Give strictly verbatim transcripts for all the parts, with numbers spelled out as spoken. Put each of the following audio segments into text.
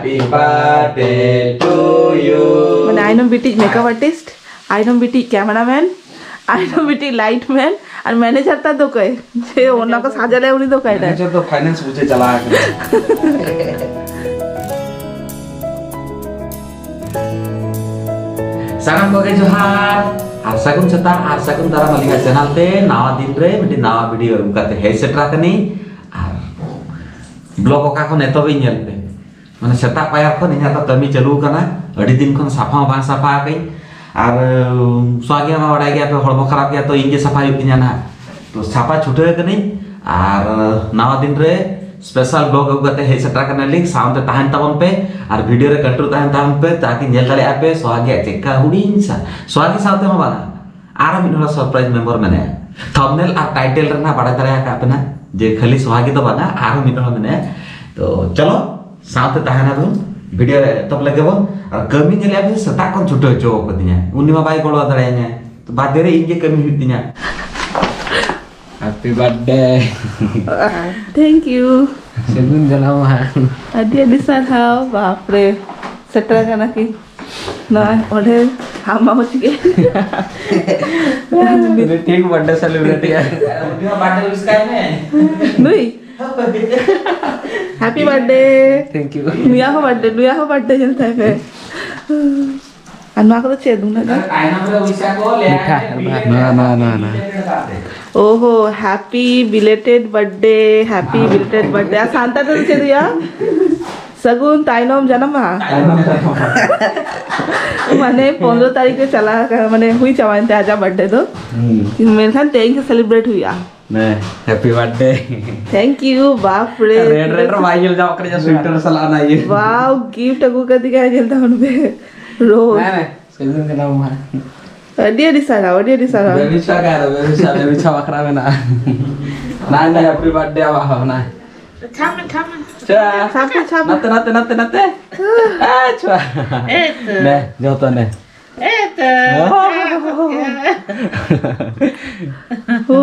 Happy birthday to you. ᱢᱟᱱᱮ ᱟᱭᱱᱚᱢ ᱵᱤᱴᱤᱡ makeup artist, ᱟᱭᱱᱚᱢ ᱵᱤᱴᱤᱡ cameraman, ᱟᱭᱱᱚᱢ ᱵᱤᱴᱤᱡ light ᱢᱮᱱ, ᱟᱨ manager ᱛᱟ ᱫᱚ ᱚᱠᱚᱭ? ᱡᱮ ᱚᱱᱟ ᱠᱚ ᱥᱟᱡᱟᱞᱮ ᱩᱱᱤ ᱫᱚ ᱚᱠᱚᱭ ᱴᱟᱭ? ᱢᱮᱱᱮᱡᱟᱨ ᱫᱚ ᱯᱷᱟᱭᱱᱟᱱᱥ ᱵᱩᱡᱷᱟᱹ ᱪᱟᱞᱟᱣ ᱟᱠᱟᱱᱟ᱾ ᱥᱟᱱᱟᱢ ᱠᱚᱜᱮ ᱡᱚᱦᱟᱨ ᱟᱨ ᱥᱟᱹᱜᱩᱱ ᱥᱮᱛᱟᱜ ᱟᱨ ᱥᱟᱹᱜᱩᱱ ᱫᱟᱨᱟᱢ ᱟᱹᱞᱤᱧᱟᱜ ᱪᱮᱱᱮᱞ ᱛᱮ ᱱᱟᱣᱟ ᱫᱤᱱ ᱨᱮ ᱢᱤᱫᱴᱤᱡ ᱱᱟᱣᱟ ᱵᱷᱤᱰᱤᱭᱳ ᱟᱹᱜᱩ ᱠᱟᱛᱮ ᱦᱮᱡ ᱥᱮᱴᱮᱨ ᱟᱠᱟᱱᱟᱹᱧ᱾ ᱟᱨ ᱵᱞᱚᱜ ᱚᱠᱟ ᱠᱷᱚᱱ ᱮᱛᱚᱦᱚᱵ ᱤᱧ ᱧᱮᱞ ᱯᱮ, ᱢᱟᱱᱮ ᱥᱮᱛᱟᱜ ᱯᱟᱭᱟᱨ ᱠᱷᱚᱱ ᱤᱧᱟᱹᱜ ᱫᱚ ᱠᱟᱹᱢᱤ ᱪᱟᱹᱞᱩ ᱟᱠᱟᱱᱟ᱾ ᱟᱹᱰᱤ ᱫᱤᱱ ᱠᱷᱚᱱ ᱥᱟᱯᱷᱟ ᱦᱚᱸ ᱵᱟᱝ ᱥᱟᱯᱷᱟ ᱟᱠᱟᱹᱧ᱾ ᱟᱨ ᱩᱢ, ᱥᱚᱸᱜᱮ ᱢᱟ ᱵᱟᱰᱟᱭ ᱜᱮᱭᱟ ᱯᱮ, ᱦᱚᱲᱢᱚ ᱠᱷᱟᱨᱟᱯ ᱜᱮᱭᱟ, ᱛᱚ ᱤᱧ ᱜᱮ ᱥᱟᱯᱷᱟ ᱦᱩᱭᱩᱜ ᱛᱤᱧᱟ ᱱᱟᱦᱟᱜ᱾ ᱛᱚ ᱥᱟᱯᱷᱟ ᱪᱷᱩᱴᱟᱹᱣ ᱠᱟᱹᱱᱟᱹᱧ᱾ ᱟᱨ ᱱᱟᱣᱟ ᱫᱤᱱ ᱨᱮ ᱥᱯᱮᱥᱟᱞ ᱵᱞᱚᱜ ᱟᱹᱜᱩ ᱠᱟᱛᱮ ᱦᱮᱡ ᱥᱮᱴᱮᱨ ᱟᱠᱟᱱᱟᱞᱤᱧ᱾ ᱥᱟᱶᱛᱮ ᱛᱟᱦᱮᱱ ᱛᱟᱵᱚᱱ ᱯᱮ ᱟᱨ ᱵᱷᱤᱰᱤᱭᱳ ᱨᱮ ᱠᱚᱱᱴᱤᱱᱤᱭᱩ ᱛᱟᱦᱮᱱ ᱛᱟᱵᱚᱱ ᱯᱮ, ᱛᱟᱠᱤ ᱧᱮᱞ ᱫᱟᱲᱮᱭᱟᱜᱼᱟ ᱯᱮ ᱥᱚᱦᱟᱜᱤᱭᱟᱜ ᱪᱮᱫᱠᱟ ᱦᱩᱰᱤᱧ ᱥᱟ-, ᱥᱚᱦᱟᱜᱤ ᱥᱟᱶᱛᱮ ᱦᱚᱸ ᱵᱟᱝᱟ, ᱟᱨᱚ ᱢᱤᱫ ᱦᱚᱲ ᱥᱚᱨᱯᱨᱟᱭᱤᱡᱽ ᱢᱮᱢᱵᱟᱨ ᱢᱮᱱᱟᱭᱟ᱾ ᱛᱷᱟᱢᱵᱱᱮᱞ ᱟᱨ ᱴᱟᱭᱴᱮᱞ ᱨᱮ ᱱᱟᱜ ᱵᱟᱲᱟᱭ ᱫᱟᱲᱮ ᱟᱠᱟᱫ ᱯᱮ ᱱᱟᱜ ᱡᱮ ᱠᱷᱟᱹᱞᱤ ᱥᱚᱦᱟᱜᱤ ᱫᱚ ᱵᱟᱝᱟ, ᱟᱨᱦᱚᱸ ᱢᱤᱫ ᱦᱚᱲ ᱢᱮᱱᱟᱭᱟ᱾ ᱛᱚ ᱪᱚᱞᱚ ᱥᱟᱶᱛᱮ ᱛᱟᱦᱮᱱᱟ ᱵᱚᱱ, ᱵᱷᱤᱰᱤᱭᱳ ᱨᱮ ᱮᱛᱚᱦᱚᱵ ᱞᱮᱜᱮ ᱵᱚᱱ᱾ ᱟᱨ ᱠᱟᱹᱢᱤ ᱧᱮᱞᱮᱫᱼᱟ ᱯᱮ, ᱥᱮᱛᱟᱜ ᱠᱷᱚᱱ ᱪᱷᱩᱴᱟᱹᱣ ᱦᱚᱪᱚ ᱟᱠᱟᱫᱤᱧᱟ, ᱩᱱᱤ ᱢᱟ ᱵᱟᱭ ᱜᱚᱲᱚ ᱫᱟᱲᱮᱭᱟᱧᱟ᱾ ᱛᱚ ᱵᱟᱫᱮ ᱨᱮ ᱤᱧ ᱜᱮ ᱠᱟᱹᱢᱤ ᱦᱩᱭᱩᱜ ᱛᱤᱧᱟ᱾ Happy birthday. Thank you. ᱥᱟᱹᱜᱩᱱ ᱡᱟᱱᱟᱢ ᱢᱟᱦᱟ᱾ ᱟᱹᱰᱤ ᱟᱹᱰᱤ ᱥᱟᱨᱦᱟᱣ᱾ ᱵᱟᱯᱨᱮ, ᱥᱮᱴᱮᱨ ᱟᱠᱟᱱᱟ ᱠᱤ? ᱱᱚᱜᱼᱚᱭ ᱚᱸᱰᱮ ᱟᱢ ᱢᱟᱢᱟ ᱪᱤᱠᱟᱹ? ᱩᱱᱤ ᱴᱷᱤᱠ ᱵᱟᱨᱛᱷᱰᱮ ᱥᱮᱞᱤᱵᱨᱮᱴ ᱮᱜᱼᱟ᱾ ᱩᱱᱤ ᱦᱚᱸ ᱵᱟᱨᱛᱷᱰᱮ ᱩᱭᱤᱥ ᱠᱟᱭ ᱢᱮ᱾ ᱱᱩᱭ? Happy birthday. Thank you. ᱱᱩᱭᱟᱜ ᱦᱚᱸ ᱵᱟᱨᱛᱷᱰᱮ, ᱱᱩᱭᱟᱜ ᱦᱚᱸ ᱵᱟᱨᱛᱷᱰᱮ ᱧᱮᱞ ᱛᱟᱭ ᱯᱮ᱾ ᱟᱨ ᱱᱚᱣᱟ ᱠᱚᱫᱚ ᱪᱮᱫ ᱩᱱᱟᱹᱜ ᱫᱚ? ᱛᱟᱭᱱᱚᱢ ᱨᱮ ᱩᱭᱤᱥᱟ ᱠᱚ ᱞᱮ ᱢᱤᱴᱷᱟ, ᱟᱭ ᱢᱮ, ᱵᱤᱞᱤ ᱱᱚᱣᱟ, ᱱᱚᱣᱟ, ᱱᱚᱣᱟ, ᱱᱚᱣᱟ᱾ ᱵᱤᱞᱤ ᱠᱟᱛᱮ᱾ ᱳᱦᱳ, ᱦᱮᱯᱤ ᱵᱤᱞᱮᱴᱮᱰ ᱵᱟᱨᱛᱷᱰᱮ, ᱦᱮᱯᱤ ᱵᱤᱞᱮᱴᱮᱰ ᱵᱟᱨᱛᱷᱰᱮ᱾ ᱟᱨ ᱥᱟᱱᱛᱟᱲ ᱛᱮᱫᱚ ᱪᱮᱫ ᱦᱩᱭᱩᱜᱼᱟ? ᱥᱟᱹᱜᱩᱱ ᱛᱟᱭᱱᱚᱢ ᱡᱟᱱᱟᱢ ᱢᱟᱦᱟ᱾ ᱛᱟᱭᱱᱚᱢ ᱡᱟᱱᱟᱢ ᱢᱟᱦᱟ᱾ ᱢᱟᱱᱮ ᱯᱚᱱᱨᱚ ᱛᱟᱹᱨᱤᱠᱷ ᱨᱮ ᱪᱟᱞᱟᱣ ᱟᱠᱟᱱᱟ, ᱢᱟᱱᱮ ᱦᱩᱭ ᱪᱟᱵᱟᱭᱮᱱ ᱛᱟᱭᱟ ᱟᱡᱟᱜ ᱵᱟᱨᱛᱷᱰᱮ ᱫᱚ᱾ ᱦᱩᱸ᱾ ᱢᱮᱱᱠᱷᱟᱱ ᱛᱮᱦᱮᱧ ᱜᱮ ᱥᱮᱞᱤᱵᱨᱮᱴ ᱦᱩᱭᱩᱜᱼᱟ᱾ ᱦᱮᱸ, ᱦᱮᱯᱤ ᱵᱟᱨᱛᱷᱰᱮ᱾ Thank you, ᱵᱟᱯ ᱨᱮ᱾ ᱨᱮᱰ, ᱨᱮᱰ ᱨᱮ ᱵᱟᱭ ᱧᱮᱞ ᱧᱟᱢᱚᱜ ᱠᱟᱱᱟ, ᱡᱟ ᱥᱩᱭᱴᱟᱨ ᱥᱟᱞᱟᱜ ᱚᱱᱟ ᱤᱭᱟᱹ᱾ ᱵᱟᱣ, ᱜᱤᱯᱷᱴ ᱟᱹᱜᱩ ᱠᱟᱫᱤᱧᱟᱭ, ᱧᱮᱞ ᱛᱟᱵᱚᱱ ᱯᱮ᱾ ᱨᱳᱡᱽ᱾ ᱦᱮᱸ, ᱥᱟᱹᱜᱩᱱ ᱡᱟᱱᱟᱢ ᱢᱟᱦᱟ᱾ ᱟᱹᱰᱤ ᱟᱹᱰᱤ ᱥᱟᱨᱦᱟᱣ, ᱟᱹᱰᱤ ᱟᱹᱰᱤ ᱥᱟᱨᱦᱟᱣ᱾ ᱵᱮᱵᱤ ᱪᱷᱟ ᱚᱠᱟᱨᱮ? ᱵᱮᱵᱤ ᱪᱷᱟ, ᱵᱮᱵᱤ ᱪᱷᱟ ᱵᱟᱠᱷᱨᱟ ᱢᱮᱱᱟᱜᱼᱟ᱾ ᱱᱟᱭ, ᱱᱟᱭ, ᱦᱮᱯᱤ ᱵᱟᱨᱛᱷᱰᱮ ᱟᱢᱟᱜ ᱦᱚᱸ, ᱱᱟᱭ᱾ ᱪᱷᱟᱯ ᱢᱮ, ᱪᱷᱟᱯ ᱢᱮ᱾ ᱪᱷᱟ᱾ ᱪᱷᱟᱯ ᱢᱮ, ᱪᱷᱟᱯ ᱢᱮ᱾ ᱱᱟᱛᱮ, ᱱᱟᱛᱮ, ᱱᱟᱛᱮ, ᱱᱟᱛᱮ᱾ ᱮ, ᱪᱷᱟ᱾ ᱮ, ᱛᱚ᱾ ᱱᱮ, ᱡᱚᱛᱚ ᱱᱮ᱾ ᱮ, ᱛᱚ᱾ ᱳ᱾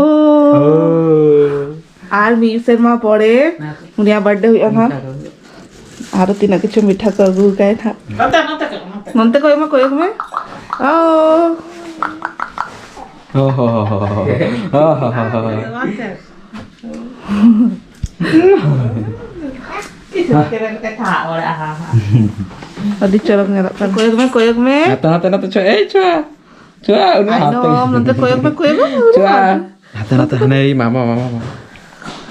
ᱟᱨ ᱢᱤᱫ ᱥᱮᱨᱢᱟ ᱯᱚᱨᱮ ᱩᱱᱤᱭᱟᱜ ᱵᱟᱨᱛᱷᱰᱮ ᱦᱩᱭᱩᱜᱼᱟ ᱱᱟᱦᱟᱜ᱾ ᱟᱨᱚ ᱛᱤᱱᱟᱹᱜ ᱠᱤᱪᱷᱩ ᱢᱤᱴᱷᱟ ᱠᱚ ᱟᱹᱜᱩ ᱟᱠᱟᱫ ᱱᱟᱦᱟᱜ᱾ ᱱᱚᱛᱮ, ᱱᱚᱛᱮ ᱠᱚᱭᱚᱜ ᱢᱮ, ᱱᱚᱛᱮ᱾ ᱱᱚᱱᱛᱮ ᱠᱚᱭᱚᱜ ᱢᱮ, ᱠᱚᱭᱚᱜ ᱢᱮ᱾ ᱳ᱾ ᱳ ᱦᱳ ᱦᱳ ᱦᱳ ᱦᱳ᱾ ᱳ ᱦᱳ ᱦᱳ ᱦᱳ᱾ ᱟᱹᱰᱤ ᱪᱚᱨᱚᱠ ᱧᱮᱞᱚᱜ ᱠᱟᱱᱟ᱾ ᱠᱚᱭᱚᱜ ᱢᱮ, ᱠᱚᱭᱚᱜ ᱢᱮ᱾ ᱦᱟᱛᱮ, ᱦᱟᱛᱮ, ᱱᱟᱛᱮ, ᱪᱚ, ᱮᱭ, ᱪᱚ᱾ ᱪᱚ, ᱩᱱᱤ ᱟᱭ ᱦᱟᱛᱮ᱾ ᱱᱚ, ᱱᱚᱱᱛᱮ ᱠᱚᱭᱚᱜ ᱢᱮ, ᱠᱚᱭᱚᱜ ᱢᱮ᱾ ᱪᱚ᱾ ᱦᱟᱛᱮ, ᱱᱟᱛᱮ, ᱦᱟᱱᱮ, ᱮᱭ, ᱢᱟᱢᱟ, ᱢᱟᱢᱟ, ᱢᱟᱢᱟ᱾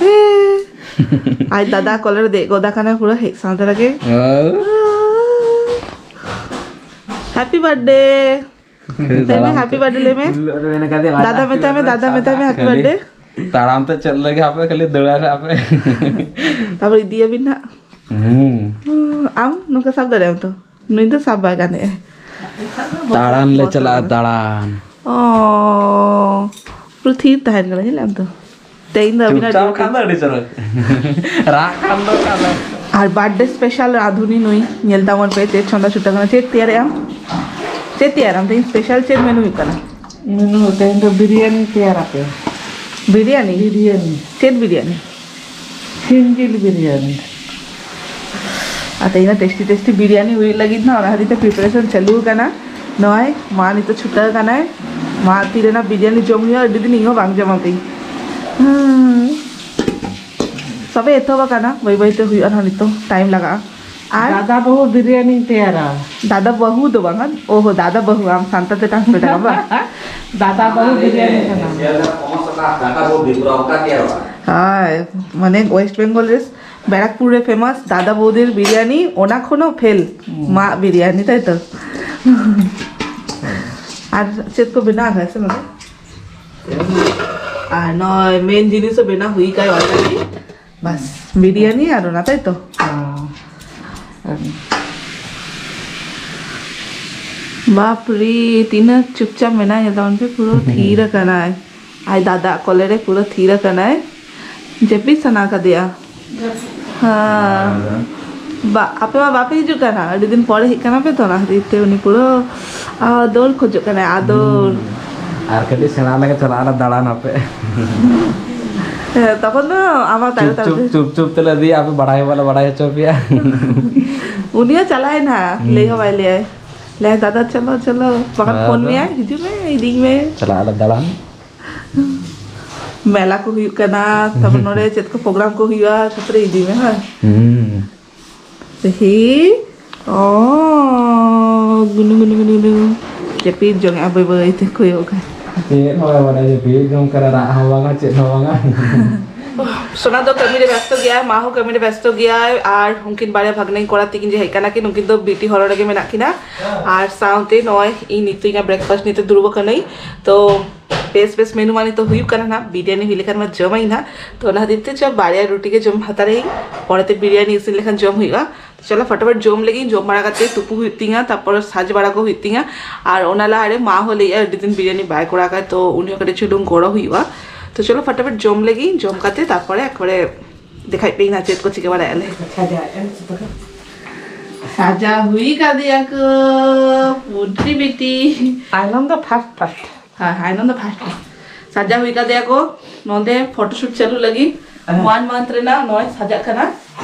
ᱦᱮᱸ᱾ ᱟᱡ ᱫᱟᱫᱟ ᱠᱚᱞᱮ ᱨᱮ ᱫᱮᱡ ᱜᱚᱫ ᱟᱠᱟᱱᱟ, ᱯᱩᱨᱟᱹ ᱦᱮᱡ ᱥᱟᱶᱛᱮ ᱨᱮᱜᱮ᱾ ᱦᱮᱸ᱾ Happy birthday᱾ ᱞᱟᱹᱭ ᱢᱮ, ᱛᱟᱲᱟᱢ happy ᱛᱮ᱾ Birthday ᱞᱟᱹᱭ ᱢᱮ᱾ ᱫᱟᱫᱟ ᱢᱮᱛᱟᱭ ᱢᱮ, ᱫᱟᱫᱟ ᱢᱮᱛᱟᱭ ᱢᱮ, happy ᱠᱷᱟᱹᱞᱤ birthday᱾ ᱛᱟᱲᱟᱢ ᱛᱮ ᱪᱮᱫ ᱞᱟᱹᱜᱤᱫ ᱟᱯᱮ ᱠᱷᱟᱹᱞᱤ ᱫᱟᱹᱲᱟ ᱟᱯᱮ᱾ ᱛᱟᱯᱚᱨ ᱤᱫᱤᱭᱟᱵᱤᱱ ᱱᱟᱜ᱾ ᱦᱩᱸ᱾ ᱟᱢ ᱱᱚᱝᱠᱟ ᱥᱟᱵ ᱫᱟᱲᱮᱭᱟᱜ ᱟᱢ ᱛᱚ? ᱱᱩᱭ ᱫᱚ ᱥᱟᱵ ᱵᱟᱭ ᱜᱟᱱᱮᱜᱼᱟ᱾ ᱫᱟᱬᱟᱱ ᱞᱮ ᱵᱚᱛᱚᱨ ᱪᱟᱞᱟᱜᱼᱟ, ᱢᱮᱱᱟᱜᱼᱟ᱾ ᱫᱟᱬᱟᱱ᱾ ᱚ, ᱯᱩᱨᱟᱹ ᱛᱷᱤᱨ ᱛᱟᱦᱮᱱ ᱠᱟᱱᱟ, ᱧᱮᱞ ᱟᱢ ᱛᱚ᱾ ᱛᱮᱦᱮᱧ ᱫᱚ ᱟᱹᱵᱤᱱᱟᱜ ᱪᱩᱯᱪᱟᱯ duty᱾ ᱠᱷᱟᱱ ᱫᱚ ᱟᱹᱰᱤ ᱪᱚᱨᱚᱠ᱾ ᱨᱟᱜ ᱠᱷᱟᱱ ᱫᱚ ᱚᱠᱟ ᱞᱮ? ᱟᱨ birthday special ᱨᱟᱸᱫᱷᱩᱱᱤ ᱱᱩᱭ, ᱧᱮᱞ ᱛᱟᱵᱚᱱ ᱯᱮ ᱪᱮᱫ ᱪᱚᱸᱫᱟ ᱪᱷᱩᱴᱟᱹᱣ ᱠᱟᱱᱟ᱾ ᱪᱮᱫ ᱛᱮᱭᱟᱨᱮᱜ ᱟᱢ? ᱪᱮᱫ ᱛᱮᱭᱟᱨᱟᱢ ᱛᱮᱦᱮᱧ? Special ᱪᱮᱫ menu ᱦᱩᱭᱩᱜ ᱠᱟᱱᱟ? ᱢᱮᱱᱩ ᱛᱮᱦᱮᱧ ᱫᱚ ᱵᱤᱨᱭᱟᱱᱤ ᱛᱮᱭᱟᱨ ᱟᱯᱮ᱾ ᱵᱤᱨᱭᱟᱱᱤ? ᱵᱤᱨᱭᱟᱱᱤ᱾ ᱪᱮᱫ ᱵᱤᱨᱭᱟᱱᱤ? ᱥᱤᱢ ᱡᱤᱞ ᱵᱤᱨᱭᱟᱱᱤ᱾ ᱟᱨ ᱛᱮᱦᱮᱧ ᱫᱚ tasty tasty ᱵᱤᱨᱭᱟᱱᱤ ᱦᱩᱭᱩᱜ ᱞᱟᱹᱜᱤᱫ ᱱᱟ, ᱚᱱᱟ ᱠᱷᱟᱹᱛᱤᱨ ᱛᱮ preparation ᱪᱟᱹᱞᱩ ᱟᱠᱟᱱᱟ᱾ ᱱᱚᱜᱼᱚᱭ ᱢᱟ ᱱᱤᱛᱚᱜ ᱪᱷᱩᱴᱟᱹᱣ ᱠᱟᱱᱟᱭ᱾ ᱢᱟ ᱛᱤ ᱨᱮᱱᱟᱜ ᱵᱤᱨᱭᱟᱱᱤ ᱡᱚᱢ ᱦᱩᱭᱩᱜᱼᱟ, ᱟᱹᱰᱤ ᱫᱤᱱ ᱤᱧ ᱦᱚᱸ ᱵᱟᱝ ᱡᱚᱢ ᱟᱠᱟᱫᱟᱹᱧ᱾ ᱦᱩᱸ᱾ ᱛᱚᱵᱮ ᱮᱛᱚᱦᱚᱵ ᱟᱠᱟᱱᱟ, ᱵᱟᱹᱭ ᱵᱟᱹᱭ ᱛᱮ ᱦᱩᱭᱩᱜᱼᱟ ᱱᱟᱦᱟᱜ, ᱱᱤᱛᱚᱜ time ᱞᱟᱜᱟᱜᱼᱟ᱾ ᱟᱨ ᱫᱟᱫᱟ ᱵᱟᱹᱦᱩ ᱵᱤᱨᱭᱟᱱᱤᱧ ᱛᱮᱭᱟᱨᱟ᱾ ᱫᱟᱫᱟ ᱵᱟᱹᱦᱩ ᱫᱚ ᱵᱟᱝᱟ, ᱳᱦᱳ, ᱫᱟᱫᱟ ᱵᱟᱹᱦᱩ, ᱟᱢ ᱥᱟᱱᱛᱟᱲ ᱛᱮ translate ᱟᱠᱟᱫᱟ ᱵᱟᱝ? ᱫᱟᱫᱟ ᱵᱟᱹᱦᱩ ᱵᱤᱨᱭᱟᱱᱤ ᱠᱟᱱᱟ᱾ ᱫᱟᱫᱟ ᱵᱟᱹᱦᱩ ᱵᱤᱨᱭᱟᱱᱤ ᱠᱟᱱᱟ᱾ ᱦᱳᱭ, ᱢᱟᱱᱮ West Bengal ᱨᱮ ᱵᱮᱨᱟᱠᱯᱩᱨ ᱨᱮ famous ᱫᱟᱫᱟ ᱵᱟᱹᱦᱩ ᱵᱤᱨᱭᱟᱱᱤ, ᱚᱱᱟ ᱠᱷᱚᱱ ᱦᱚᱸ ᱯᱷᱮᱞ ᱦᱩᱸ᱾ ᱢᱟ ᱵᱤᱨᱭᱟᱱᱤ, ᱛᱟᱭ ᱛᱚ? ᱟᱨ ᱪᱮᱫ ᱠᱚ ᱵᱮᱱᱟᱣ ᱟᱠᱟᱫᱟ ᱥᱮ ᱱᱚᱰᱮ? ᱟᱨ ᱱᱚᱜᱼᱚᱭ main ᱡᱤᱱᱤᱥ ᱦᱚᱸ ᱵᱮᱱᱟᱣ ᱦᱩᱭ ᱟᱠᱟᱱ already᱾ ᱵᱟᱥ, ᱵᱤᱨᱭᱟᱱᱤ ᱟᱨ ᱚᱱᱟ, ᱛᱟᱭ ᱛᱚ? ᱦᱮᱸ᱾ ᱵᱟᱯ ᱨᱮ, ᱛᱤᱱᱟᱹᱜ ᱪᱩᱯᱪᱟᱯ ᱢᱮᱱᱟᱭᱟ, ᱧᱮᱞ ᱛᱟᱵᱚᱱ ᱯᱮ, ᱯᱩᱨᱟᱹ ᱛᱷᱤᱨ ᱟᱠᱟᱱᱟᱭ᱾ ᱟᱡ ᱫᱟᱫᱟ ᱠᱚᱞᱮ ᱨᱮ ᱯᱩᱨᱟᱹ ᱛᱷᱤᱨ ᱟᱠᱟᱱᱟᱭ, ᱡᱟᱹᱯᱤᱫ ᱥᱟᱱᱟ ᱠᱟᱫᱮᱭᱟ᱾ ᱦᱮᱸ᱾ ᱵᱟ, ᱟᱯᱮ ᱢᱟ ᱵᱟᱯᱮ ᱦᱤᱡᱩᱜ ᱠᱟᱱᱟ, ᱟᱹᱰᱤ ᱫᱤᱱ ᱯᱚᱨᱮ ᱦᱮᱡ ᱠᱟᱱᱟ ᱯᱮ ᱛᱚ, ᱚᱱᱟ ᱠᱷᱟᱹᱛᱤᱨ ᱛᱮ ᱩᱱᱤ ᱯᱩᱨᱟᱹ ᱟᱫᱚᱨ ᱠᱷᱚᱡᱚᱜ ᱠᱟᱱᱟᱭ, ᱟᱫᱚᱨ᱾ ᱦᱩᱸ᱾ ᱟᱨ ᱠᱟᱹᱴᱤᱡ ᱥᱮᱬᱟ ᱞᱮᱠᱟ ᱪᱟᱞᱟᱜ ᱟᱞᱮ ᱫᱟᱬᱟᱱ ᱟᱯᱮ᱾ ᱛᱚᱠᱷᱚᱱ ᱫᱚ ᱟᱢᱟᱜ ᱛᱟᱭᱚᱢ ᱪᱩᱯ ᱪᱩᱯ ᱛᱟᱭᱚᱢ ᱛᱮ᱾ ᱪᱩᱯ ᱪᱩᱯ ᱛᱮᱞᱮ ᱤᱫᱤᱭᱟ, ᱟᱯᱮ ᱵᱟᱲᱟᱭ ᱦᱚᱸ ᱵᱟᱞᱮ ᱵᱟᱲᱟᱭ ᱦᱚᱪᱚ ᱯᱮᱭᱟ᱾ ᱩᱱᱤ ᱦᱚᱸ ᱪᱟᱞᱟᱜ ᱟᱭ ᱱᱟᱦᱟᱜ, ᱦᱩᱸ᱾ ᱞᱟᱹᱭ ᱦᱚᱸ ᱵᱟᱭ ᱞᱟᱹᱭᱟᱭ᱾ ᱞᱟᱹᱭᱟᱭ, "ᱫᱟᱫᱟ ᱪᱚᱞᱚ ᱪᱚᱞᱚ", ᱵᱟᱠᱷᱟᱱ ᱦᱮᱸ, ᱯᱷᱳᱱ ᱟᱫᱚ ᱢᱮᱭᱟᱭ, "ᱦᱤᱡᱩᱜ ᱢᱮ, ᱤᱫᱤᱧ ᱢᱮ, ᱪᱟᱞᱟᱜ ᱟᱞᱮ ᱫᱟᱬᱟᱱ᱾ ᱢᱮᱞᱟ ᱠᱚ ᱦᱩᱭᱩᱜ ᱠᱟᱱᱟ, ᱛᱟᱨᱯᱚᱨ ᱱᱚᱰᱮ ᱪᱮᱫ ᱠᱚ ᱯᱨᱳᱜᱨᱟᱢ ᱠᱚ ᱦᱩᱭᱩᱜᱼᱟ, ᱛᱟᱨᱯᱚᱨᱮ ᱤᱫᱤ ᱢᱮ", ᱦᱳᱭ᱾ ᱦᱩᱸ᱾ ᱦᱤ ᱚ ᱜᱩᱱᱩ ᱜᱩᱱᱩ ᱜᱩᱱᱩ ᱜᱩᱱᱩ᱾ ᱡᱟᱹᱯᱤᱫ ᱡᱚᱝ ᱟᱭ ᱵᱟᱹᱭ ᱵᱟᱹᱭ ᱛᱮ ᱠᱚᱭᱚᱜ ᱠᱟᱭ᱾ ᱪᱮᱫ ᱦᱚᱸ ᱵᱟᱭ ᱵᱟᱰᱟᱭᱟ, ᱡᱟᱹᱯᱤᱫ ᱡᱚᱝ ᱠᱟᱱᱟ, ᱨᱟᱜ ᱦᱚᱸ ᱵᱟᱝᱟ, ᱪᱮᱫ ᱦᱚᱸ ᱵᱟᱝᱟ᱾ ᱥᱳᱱᱟ ᱫᱚ ᱠᱟᱹᱢᱤ ᱨᱮ ᱵᱮᱥᱛᱚ ᱜᱮᱭᱟᱭ, ᱢᱟ ᱦᱚᱸ ᱠᱟᱹᱢᱤ ᱨᱮ ᱵᱮᱥᱛᱚ ᱜᱮᱭᱟᱭ, ᱟᱨ ᱩᱱᱠᱤᱱ ᱵᱟᱨᱭᱟ ᱵᱷᱟᱜᱽᱱᱟᱧ ᱠᱚᱲᱟ ᱛᱤᱠᱤᱱ ᱡᱮ ᱦᱮᱡ ᱠᱟᱱᱟ ᱠᱤᱱ, ᱩᱱᱠᱤᱱ ᱫᱚ ᱵᱤᱴᱤ ᱦᱚᱨᱚ ᱨᱮᱜᱮ ᱢᱮᱱᱟᱜ ᱠᱤᱱᱟ᱾ ᱟᱨ ᱥᱟᱶᱛᱮ ᱱᱚᱜᱼᱚᱭ ᱤᱧ ᱱᱤᱛᱚᱜ ᱤᱧᱟᱹᱜ ᱵᱨᱮᱠᱯᱷᱟᱥᱴ ᱱᱤᱛᱚᱜ ᱫᱩᱲᱩᱵ ᱟᱠᱟᱱᱟᱹᱧ᱾ ᱛᱚ ᱵᱮᱥ ᱵᱮᱥ ᱢᱮᱱᱩ ᱢᱟ ᱱᱤᱛᱚᱜ ᱦᱩᱭᱩᱜ ᱠᱟᱱᱟ ᱱᱟᱦᱟᱜ, ᱵᱤᱨᱭᱟᱱᱤ ᱦᱩᱭ ᱞᱮᱠᱷᱟᱱ ᱢᱟ ᱡᱚᱢᱟᱹᱧ ᱱᱟᱦᱟᱜ᱾ ᱛᱚ ᱚᱱᱟ ᱠᱷᱟᱹᱛᱤᱨ ᱛᱮ ᱪᱚ ᱵᱟᱨᱭᱟ ᱨᱩᱴᱤ ᱜᱮ ᱡᱚᱢ ᱦᱟᱛᱟᱲᱟᱹᱧ, ᱯᱚᱨᱮᱛᱮ ᱵᱤᱨᱭᱟᱱᱤ ᱤᱥᱤᱱ ᱞᱮᱠᱷᱟᱱ ᱡᱚᱢ ᱦᱩᱭᱩᱜᱼᱟ᱾ ᱪᱚᱞᱚ ᱯᱷᱟᱴᱟᱯᱷᱟᱴ ᱡᱚᱢ ᱞᱮᱜᱤᱧ, ᱡᱚᱢ ᱵᱟᱲᱟ ᱠᱟᱛᱮ ᱛᱩᱯᱩ ᱦᱩᱭᱩᱜ ᱛᱤᱧᱟ, ᱛᱟᱨᱯᱚᱨ ᱥᱟᱡᱽ ᱵᱟᱲᱟ ᱠᱚ ᱦᱩᱭᱩᱜ ᱛᱤᱧᱟ᱾ ᱟᱨ ᱚᱱᱟ ᱞᱟᱦᱟᱨᱮ ᱢᱟ ᱦᱚᱸ ᱞᱟᱹᱭᱮᱫᱼᱟ ᱟᱹᱰᱤ ᱫᱤᱱ ᱵᱤᱨᱭᱟᱱᱤ ᱵᱟᱭ ᱠᱚᱨᱟᱣ ᱠᱟᱫ, ᱛᱚ ᱩᱱᱤ ᱦᱚᱸ ᱠᱟᱹᱴᱤᱡ ᱪᱩᱞᱩᱝ ᱜᱚᱲᱚ ᱦᱩᱭᱩᱜᱼᱟ᱾ ᱛᱚ ᱪᱚᱞᱚ ᱯᱷᱟᱴᱟᱯᱷᱟᱴ ᱡᱚᱢ ᱞᱮᱜᱤᱧ, ᱡᱚᱢ ᱠᱟᱛᱮ ᱛᱟᱨᱯᱚᱨᱮ ᱮᱠᱵᱟᱨᱮ ᱫᱮᱠᱷᱟᱭ ᱯᱮ ᱱᱟ ᱪᱮᱫ ᱠᱚ ᱪᱤᱠᱟᱹ ᱵᱟᱲᱟᱭᱟ ᱞᱮ᱾ ᱥᱟᱡᱟ ᱦᱩᱭ ᱠᱟᱫᱮᱭᱟ ᱠᱚ ᱯᱩᱴᱨᱤ ᱵᱤᱴᱤ᱾ ᱟᱭᱱᱚᱢ ᱫᱚ ᱯᱷᱟᱥᱴ ᱯᱷᱟᱥᱴ᱾ ᱦᱮᱸ, ᱟᱭᱱᱚᱢ ᱫᱚ ᱯᱷᱟᱥᱴ ᱯᱷᱟᱥᱴ᱾ ᱥᱟᱡᱟ ᱦᱩᱭ ᱠᱟᱫᱮᱭᱟ ᱠᱚ ᱱᱚᱸᱰᱮ ᱯᱷᱳᱴᱳ ᱥᱩᱴ ᱪᱟᱹᱞᱩ ᱞᱟᱹᱜᱤᱫ᱾ ᱦᱮᱸ᱾ ᱚᱣᱟᱱ ᱢᱟᱱᱛᱷ ᱨᱮᱱᱟᱜ ᱱᱚᱜᱼᱚᱭ ᱥᱟᱡᱟᱜ ᱠᱟᱱᱟ᱾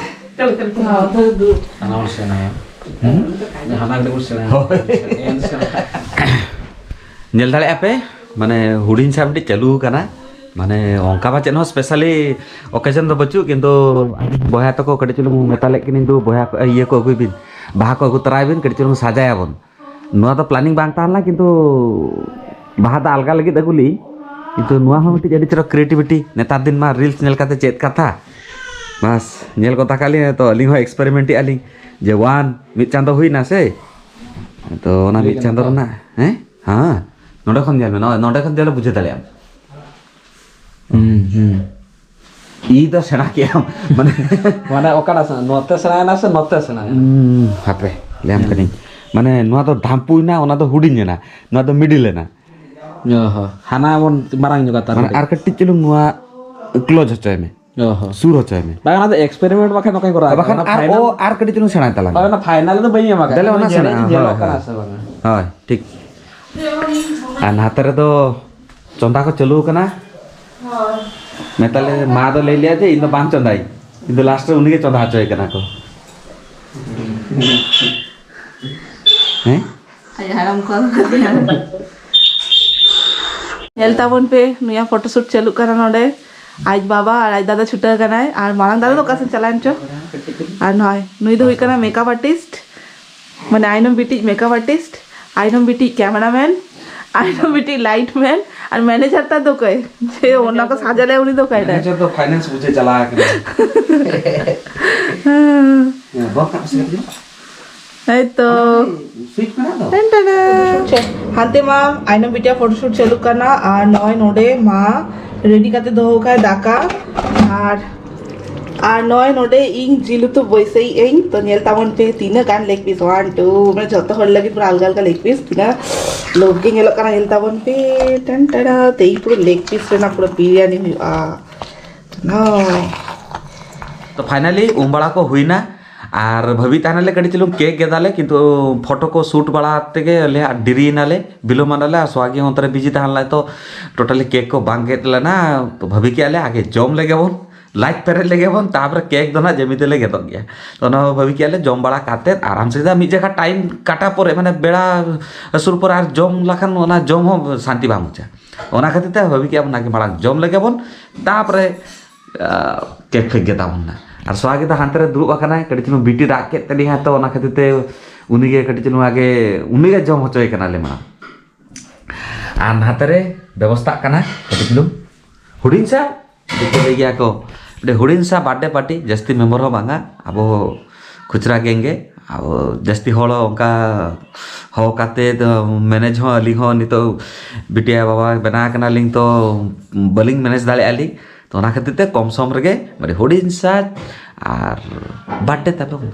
ᱪᱟᱞᱩ, ᱪᱟᱞᱩ, ᱪᱟᱞᱩ᱾ ᱦᱮᱸ, ᱫᱩ, ᱫᱩ᱾ ᱦᱟᱱᱟ ᱵᱚᱱ ᱥᱮᱬᱟᱭᱟ᱾ ᱦᱩᱸ? ᱦᱟᱱᱟ ᱠᱟᱹᱴᱤᱡ ᱵᱚᱱ ᱥᱮᱬᱟᱭᱟ᱾ ᱦᱳᱭ᱾ ᱮᱱ ᱥᱮᱬᱟ᱾ ᱧᱮᱞ ᱫᱟᱲᱮᱭᱟᱜᱼᱟ ᱯᱮ, ᱢᱟᱱᱮ ᱦᱩᱰᱤᱧ ᱥᱟᱦᱮᱵ ᱢᱤᱫᱴᱤᱡ ᱪᱟᱹᱞᱩ ᱟᱠᱟᱱᱟ᱾ ᱢᱟᱱᱮ ᱚᱱᱠᱟ ᱢᱟ ᱪᱮᱫ ᱦᱚᱸ ᱥᱯᱮᱥᱟᱞᱤ ᱚᱠᱮᱡᱚᱱ ᱫᱚ ᱵᱟᱹᱪᱩᱜ, ᱠᱤᱱᱛᱩ ᱵᱚᱭᱦᱟ ᱛᱟᱠᱚ ᱠᱟᱹᱴᱤᱡ ᱪᱩᱞᱩᱝ ᱢᱮᱛᱟ ᱞᱮᱫ ᱠᱤᱱᱟᱹᱧ, "ᱫᱩ ᱵᱚᱭᱦᱟ ᱠᱚ, ᱤᱭᱟᱹ ᱠᱚ ᱟᱹᱜᱩᱭ ᱵᱤᱱ, ᱵᱟᱦᱟ ᱠᱚ ᱟᱹᱜᱩ ᱛᱚᱨᱟᱭ ᱵᱤᱱ, ᱠᱟᱹᱴᱤᱡ ᱪᱩᱞᱩᱝ ᱥᱟᱡᱟᱭᱟᱵᱚᱱ᱾" ᱱᱚᱣᱟ ᱫᱚ ᱯᱞᱟᱱᱤᱝ ᱵᱟᱝ ᱛᱟᱦᱮᱸ ᱞᱮᱱᱟ, ᱠᱤᱱᱛᱩ ᱵᱟᱦᱟ ᱫᱚ ᱟᱞᱜᱟ ᱞᱟᱹᱜᱤᱫ ᱟᱹᱜᱩ ᱞᱮᱫᱟᱹᱧ, ᱠᱤᱱᱛᱩ ᱱᱚᱣᱟ ᱦᱚᱸ ᱢᱤᱫᱴᱤᱡ ᱟᱹᱰᱤ ᱪᱮᱦᱨᱟ ᱠᱨᱤᱭᱮᱴᱤᱵᱷᱤᱴᱤ᱾ ᱱᱮᱛᱟᱨ ᱫᱤᱱ ᱢᱟ ᱨᱤᱞᱥ ᱧᱮᱞ ᱠᱟᱛᱮ ᱪᱮᱫ ᱠᱟᱛᱷᱟ, ᱵᱟᱥ ᱧᱮᱞ ᱠᱚ ᱛᱟᱠᱟᱜ ᱞᱤᱧ, ᱛᱚ ᱟᱹᱞᱤᱧ ᱦᱚᱸ ᱮᱠᱥᱯᱮᱨᱤᱢᱮᱱᱴ ᱮᱫᱼᱟ ᱞᱤᱧ ᱡᱮ ᱚᱣᱟᱱ ᱢᱤᱫ ᱪᱟᱸᱫᱚ ᱦᱩᱭᱱᱟ ᱥᱮ, ᱛᱚ ᱚᱱᱟ ᱦᱩᱭ ᱢᱤᱫ ᱠᱟᱱᱟ ᱪᱟᱸᱫᱚ ᱛᱚ᱾ ᱨᱮᱱᱟᱜ, ᱦᱮᱸ, ᱦᱮᱸ, ᱱᱚᱸᱰᱮ ᱠᱷᱚᱱ ᱧᱮᱞ ᱢᱮ, ᱱᱚᱜᱼᱚᱭ ᱱᱚᱸᱰᱮ ᱠᱷᱚᱱ ᱧᱮᱞ ᱵᱩᱡᱷᱟᱹᱣ ᱫᱟᱲᱮᱭᱟᱜ ᱟᱢ᱾ ᱦᱩᱸ, ᱦᱩᱸ᱾ ᱤ ᱫᱚ ᱥᱮᱬᱟ ᱠᱮᱜ ᱟᱢ, ᱢᱟᱱᱮ ᱢᱟᱱᱮ ᱚᱠᱟᱴᱟᱜ ᱥᱮᱬᱟ? ᱱᱚᱛᱮ ᱥᱮᱬᱟᱭᱮᱱᱟ ᱥᱮ ᱱᱚᱛᱮ ᱥᱮᱬᱟᱭᱮᱱᱟ? ᱦᱩᱸ, ᱦᱟᱯᱮ, ᱞᱟᱹᱭᱟᱢ ᱠᱟᱹᱱᱟᱹᱧ᱾ ᱢᱟᱱᱮ ᱱᱚᱣᱟ ᱫᱚ ᱰᱷᱟᱢᱯᱩᱭᱮᱱᱟ, ᱚᱱᱟ ᱫᱚ ᱦᱩᱰᱤᱧ ᱮᱱᱟ, ᱱᱚᱣᱟ ᱫᱚ ᱢᱤᱰᱤᱞ ᱮᱱᱟ᱾ ᱚ ᱦᱚᱸ, ᱦᱟᱱᱟ ᱵᱚᱱ ᱢᱟᱨᱟᱝ ᱧᱚᱜᱟ ᱛᱟᱨ ᱢᱟᱱᱮ ᱠᱟᱹᱴᱤᱡ᱾ ᱟᱨ ᱠᱟᱹᱴᱤᱡ ᱪᱩᱞᱩᱝ ᱱᱚᱣᱟ ᱠᱞᱳᱡᱽ ᱦᱚᱪᱚᱭ ᱢᱮ᱾ ᱚ ᱦᱚᱸ᱾ ᱥᱩᱨ ᱦᱚᱪᱚᱭ ᱢᱮ᱾ ᱵᱟᱝ, ᱚᱱᱟ ᱫᱚ ᱮᱠᱥᱯᱮᱨᱤᱢᱮᱱᱴ ᱵᱟᱠᱷᱟᱱ ᱱᱚᱝᱠᱟᱧ ᱠᱚᱨᱟᱣ ᱵᱟᱠᱷᱟᱱ ᱠᱟᱫᱟ᱾ ᱚᱱᱟ ᱟᱨ ᱯᱷᱟᱭᱱᱟᱞ ᱚ ᱟᱨ ᱠᱟᱹᱴᱤᱡ ᱪᱩᱞᱩᱝ ᱥᱮᱬᱟᱭ ᱛᱟᱞᱟᱝ ᱢᱮ᱾ ᱦᱳᱭ, ᱚᱱᱟ ᱯᱷᱟᱭᱱᱟᱞ ᱫᱚ ᱵᱟᱹᱧ ᱮᱢ ᱟᱠᱟᱫ᱾ ᱫᱮᱞᱟ, ᱚᱱᱟ ᱧᱮᱞ ᱥᱮᱬᱟ, ᱤᱧ ᱧᱮᱞᱚᱜ ᱦᱳᱭ, ᱠᱟᱱᱟ ᱦᱳᱭ᱾ ᱥᱮ ᱵᱟᱝᱟ᱾ ᱦᱳᱭ, ᱴᱷᱤᱠ᱾ ᱟᱨ ᱱᱟᱛᱮ ᱨᱮᱫᱚ ᱪᱚᱸᱫᱟ ᱠᱚ ᱪᱟᱹᱞᱩ ᱟᱠᱟᱱᱟ᱾ ᱢᱮᱛᱟᱞᱮ ᱢᱟ ᱫᱚ ᱞᱟᱹᱭ ᱞᱮᱭᱟ ᱡᱮ ᱤᱧ ᱫᱚ ᱵᱟᱝ ᱪᱚᱸᱫᱟᱭ, ᱤᱧ ᱫᱚ ᱞᱟᱥᱴ ᱨᱮ ᱩᱱᱤᱜᱮ ᱪᱚᱸᱫᱟ ᱦᱚᱪᱚᱭᱮ ᱠᱟᱱᱟ ᱠᱚ᱾ ᱦᱮᱸ? ᱟᱡ ᱦᱟᱲᱟᱢ ᱠᱚ ᱟᱹᱜᱩ ᱠᱟᱫᱮᱭᱟ᱾ ᱧᱮᱞ ᱛᱟᱵᱚᱱ ᱯᱮ, ᱱᱩᱭᱟᱜ ᱯᱷᱳᱴᱳ ᱥᱩᱴ ᱪᱟᱹᱞᱩᱜ ᱠᱟᱱᱟ ᱱᱚᱰᱮ᱾ ᱟᱡ ᱵᱟᱵᱟ ᱟᱨ ᱟᱡ ᱫᱟᱫᱟ ᱪᱷᱩᱴᱟᱹᱣ ᱠᱟᱱᱟᱭ, ᱟᱨ ᱢᱟᱨᱟᱝ ᱫᱟᱫᱟ ᱫᱚ ᱚᱠᱟ ᱥᱮᱫ ᱪᱟᱞᱟᱣᱮᱱ ᱪᱚ? ᱟᱨ ᱱᱚᱜᱼᱚᱭ ᱱᱩᱭ ᱫᱚ ᱦᱩᱭᱩᱜ ᱠᱟᱱᱟ ᱢᱮᱠᱟᱯ ᱟᱨᱴᱤᱥᱴ, ᱢᱟᱱᱮ ᱟᱭᱱᱚᱢ ᱵᱤᱴᱤᱡ ᱢᱮᱠᱟᱯ ᱟᱨᱴᱤᱥᱴ, ᱟᱭᱱᱚᱢ ᱵᱤᱴᱤᱡ ᱠᱮᱢᱮᱨᱟᱢᱮᱱ, ᱟᱭᱱᱚᱢ ᱵᱤᱴᱤᱡ ᱞᱟᱭᱤᱴ ᱢᱮᱱ, ᱟᱨ ᱢᱮᱱᱮᱡᱟᱨ ᱛᱟᱭ ᱫᱚ ᱚᱠᱚᱭ? ᱡᱮ ᱚᱱᱟ ᱠᱚ ᱥᱟᱡᱟᱣ ᱞᱮᱭᱟ ᱩᱱᱤ ᱫᱚ ᱚᱠᱚᱭ ᱱᱟᱭ? ᱢᱮᱱᱮᱡᱟᱨ ᱫᱚ ᱯᱷᱟᱭᱱᱮᱱᱥ ᱵᱩᱡᱷᱟᱹᱣ ᱪᱟᱞᱟᱣ ᱠᱟᱱᱟ᱾ ᱦᱮᱸ, ᱵᱚᱱᱫᱷ ᱠᱟᱜ ᱢᱮᱥᱮ ᱠᱟᱹᱴᱤᱡ᱾ ᱮᱭ ᱛᱚ᱾ ᱥᱩᱭᱤᱪ ᱢᱮᱱᱟᱜ ᱫᱚ᱾ ᱴᱮᱱ ᱴᱮᱱ᱾ ᱦᱟᱱᱛᱮ ᱢᱟ ᱟᱭᱱᱚᱢ ᱵᱤᱴᱤᱭᱟ ᱯᱷᱳᱴᱳ ᱥᱩᱴ ᱪᱟᱹᱞᱩᱜ ᱠᱟᱱᱟ, ᱟᱨ ᱱᱚᱜᱼᱚᱭ ᱱᱚᱰᱮ ᱢᱟ ᱨᱮᱰᱤ ᱠᱟᱛᱮ ᱫᱚᱦᱚ ᱠᱟᱭ ᱫᱟᱠᱟ, ᱟᱨ, ᱟᱨ ᱱᱚᱜᱼᱚᱭ ᱱᱚᱰᱮ ᱤᱧ ᱡᱤᱞ ᱩᱛᱩ ᱵᱟᱹᱭᱥᱟᱹᱭᱮᱫ ᱟᱹᱧ᱾ ᱛᱚ ᱧᱮᱞ ᱛᱟᱵᱚᱱ ᱯᱮ ᱛᱤᱱᱟᱹᱜ ᱜᱟᱱ ᱞᱮᱜ ᱯᱤᱥ, ᱚᱣᱟᱱ ᱴᱩ, ᱢᱟᱱᱮ ᱡᱷᱚᱛᱚ ᱦᱚᱲ ᱞᱟᱹᱜᱤᱫ ᱯᱩᱨᱟᱹ ᱟᱞᱜᱟ ᱟᱞᱜᱟ ᱞᱮᱜ ᱯᱤᱥ, ᱛᱤᱱᱟᱹᱜ ᱞᱳᱵᱷ ᱜᱮ ᱧᱮᱞᱚᱜ ᱠᱟᱱᱟ᱾ ᱧᱮᱞ ᱛᱟᱵᱚᱱ ᱯᱮ, ᱴᱮᱱ ᱴᱮᱱ, ᱛᱮᱦᱮᱧ ᱯᱩᱨᱟᱹ ᱞᱮᱜ ᱯᱤᱥ ᱨᱮᱱᱟᱜ ᱯᱩᱨᱟᱹ ᱵᱤᱨᱭᱟᱱᱤ ᱦᱩᱭᱩᱜᱼᱟ᱾ ᱱᱚ᱾ ᱛᱚ ᱯᱷᱟᱭᱱᱟᱞᱤ ᱩᱢ ᱵᱟᱲᱟ ᱠᱚ ᱦᱩᱭᱱᱟ, ᱟᱨ ᱵᱷᱟᱹᱵᱤ ᱛᱟᱦᱮᱱᱟᱞᱮ ᱠᱟᱹᱴᱤᱡ ᱪᱩᱞᱩᱝ ᱠᱮᱠ ᱜᱮᱫᱟᱞᱮ, ᱠᱤᱱᱛᱩ ᱯᱷᱳᱴᱳ ᱠᱚ ᱥᱩᱴ ᱵᱟᱲᱟ ᱛᱮᱜᱮ ᱟᱞᱮ ᱦᱟᱸᱜ ᱰᱮᱨᱤᱭᱮᱱᱟᱞᱮ, ᱵᱤᱞᱚᱢ ᱮᱱᱟᱞᱮ, ᱟᱨ ᱥᱣᱟᱜᱤ ᱦᱚᱸ ᱚᱱᱛᱮ ᱨᱮ ᱵᱤᱡᱤ ᱛᱟᱦᱮᱸ ᱞᱮᱱᱟᱭ, ᱛᱚ ᱴᱳᱴᱟᱞᱤ ᱠᱮᱠ ᱠᱚ ᱵᱟᱝ ᱜᱮᱫ ᱞᱮᱱᱟ᱾ ᱛᱚ ᱵᱷᱟᱹᱵᱤ ᱠᱮᱜᱼᱟ ᱞᱮ ᱟᱜᱮ ᱡᱚᱢ ᱞᱮᱜᱮ ᱵᱚᱱ, ᱞᱟᱡ ᱯᱮᱨᱮᱡ ᱞᱮᱜᱮ ᱵᱚᱱ, ᱛᱟᱯᱚᱨᱮ ᱠᱮᱠ ᱫᱚ ᱱᱟᱜ ᱡᱮᱢᱱᱤ ᱛᱮᱞᱮ ᱜᱮᱫᱚᱜ ᱜᱮᱭᱟ᱾ ᱛᱚ ᱚᱱᱟ ᱦᱚᱸ ᱵᱷᱟᱹᱵᱤ ᱠᱮᱜᱼᱟ ᱞᱮ ᱡᱚᱢ ᱵᱟᱲᱟ ᱠᱟᱛᱮᱫ ᱟᱨᱟᱢ ᱥᱮ ᱢᱤᱫ ᱡᱟᱭᱜᱟ ᱴᱟᱭᱤᱢ ᱠᱟᱴᱟ ᱯᱚᱨᱮ, ᱢᱟᱱᱮ ᱵᱮᱲᱟ ᱦᱟᱹᱥᱩᱨ ᱯᱚᱨᱮ ᱟᱨ ᱡᱚᱢ ᱞᱮᱠᱷᱟᱱ ᱚᱱᱟ ᱡᱚᱢ ᱦᱚᱸ ᱥᱟᱱᱛᱤ ᱵᱟᱝ ᱵᱩᱡᱷᱟᱹᱜᱼᱟ᱾ ᱚᱱᱟ ᱠᱷᱟᱹᱛᱤᱨ ᱛᱮ ᱵᱷᱟᱹᱵᱤ ᱠᱮᱜᱼᱟ ᱵᱚᱱ ᱟᱜᱮ ᱢᱟᱲᱟᱝ ᱡᱚᱢ ᱞᱮᱜᱮ ᱵᱚᱱ, ᱛᱟᱯᱚᱨᱮ ᱠᱮᱠ ᱯᱷᱮᱠ ᱜᱮ ᱛᱟᱵᱚᱱ ᱱᱟ᱾ ᱟᱨ ᱥᱚᱦᱟᱜᱤ ᱫᱚ ᱦᱟᱱᱛᱮ ᱨᱮ ᱫᱩᱲᱩᱵ ᱟᱠᱟᱱᱟᱭ, ᱠᱟᱹᱴᱤᱡ ᱪᱩᱞᱩᱝ ᱵᱤᱴᱤ ᱨᱟᱜ ᱠᱮᱫ ᱛᱟᱹᱞᱤᱧᱟ, ᱛᱚ ᱚᱱᱟ ᱠᱷᱟᱹᱛᱤᱨ ᱛᱮ ᱩᱱᱤᱜᱮ ᱠᱟᱹᱴᱤᱡ ᱪᱩᱞᱩᱝ ᱟᱜᱮ ᱩᱱᱤᱜᱮ ᱡᱚᱢ ᱦᱚᱪᱚᱭᱮ ᱠᱟᱱᱟᱞᱮ ᱢᱟᱲᱟᱝ᱾ ᱟᱨ ᱱᱟᱛᱮ ᱨᱮ ᱵᱮᱵᱚᱥᱛᱷᱟᱜ ᱠᱟᱱᱟ ᱠᱟᱹᱴᱤᱡ ᱪᱩᱞᱩᱝ ᱦᱩᱰᱤᱧ ᱥᱟ, ᱫᱤᱠᱩ ᱞᱟᱹᱭ ᱜᱮᱭᱟ ᱠᱚ, ᱢᱤᱫᱴᱮᱱ ᱦᱩᱰᱤᱧ ᱥᱟ ᱵᱟᱨᱛᱷᱰᱮ ᱯᱟᱨᱴᱤ, ᱡᱟᱹᱥᱛᱤ ᱢᱮᱢᱵᱚᱨ ᱦᱚᱸ ᱵᱟᱝᱟ, ᱟᱵᱚ ᱠᱷᱩᱪᱨᱟ ᱜᱮᱝ ᱜᱮ᱾ ᱟᱵᱚ ᱡᱟᱹᱥᱛᱤ ᱦᱚᱲ ᱚᱱᱠᱟ ᱦᱚᱦᱚ ᱠᱟᱛᱮ ᱫᱚ ᱢᱮᱱᱮᱡᱽ ᱦᱚᱸ, ᱟᱹᱞᱤᱧ ᱦᱚᱸ ᱱᱤᱛᱚᱜ ᱵᱤᱴᱤᱭᱟ ᱵᱟᱵᱟ ᱵᱮᱱᱟᱣ ᱠᱟᱱᱟᱞᱤᱧ, ᱛᱚ ᱵᱟᱹᱞᱤᱧ ᱢᱮᱱᱮᱡᱽ ᱫᱟᱲᱮᱭᱟᱜᱼᱟ ᱞᱤᱧ᱾ ᱛᱚ ᱚᱱᱟ ᱠᱷᱟᱹᱛᱤᱨ ᱛᱮ ᱠᱚᱢ ᱥᱚᱢ ᱨᱮᱜᱮ ᱟᱹᱰᱤ ᱦᱩᱰᱤᱧ ᱥᱟ ᱟᱨ ᱵᱟᱨᱛᱷᱰᱮ ᱛᱟᱵᱚᱱ᱾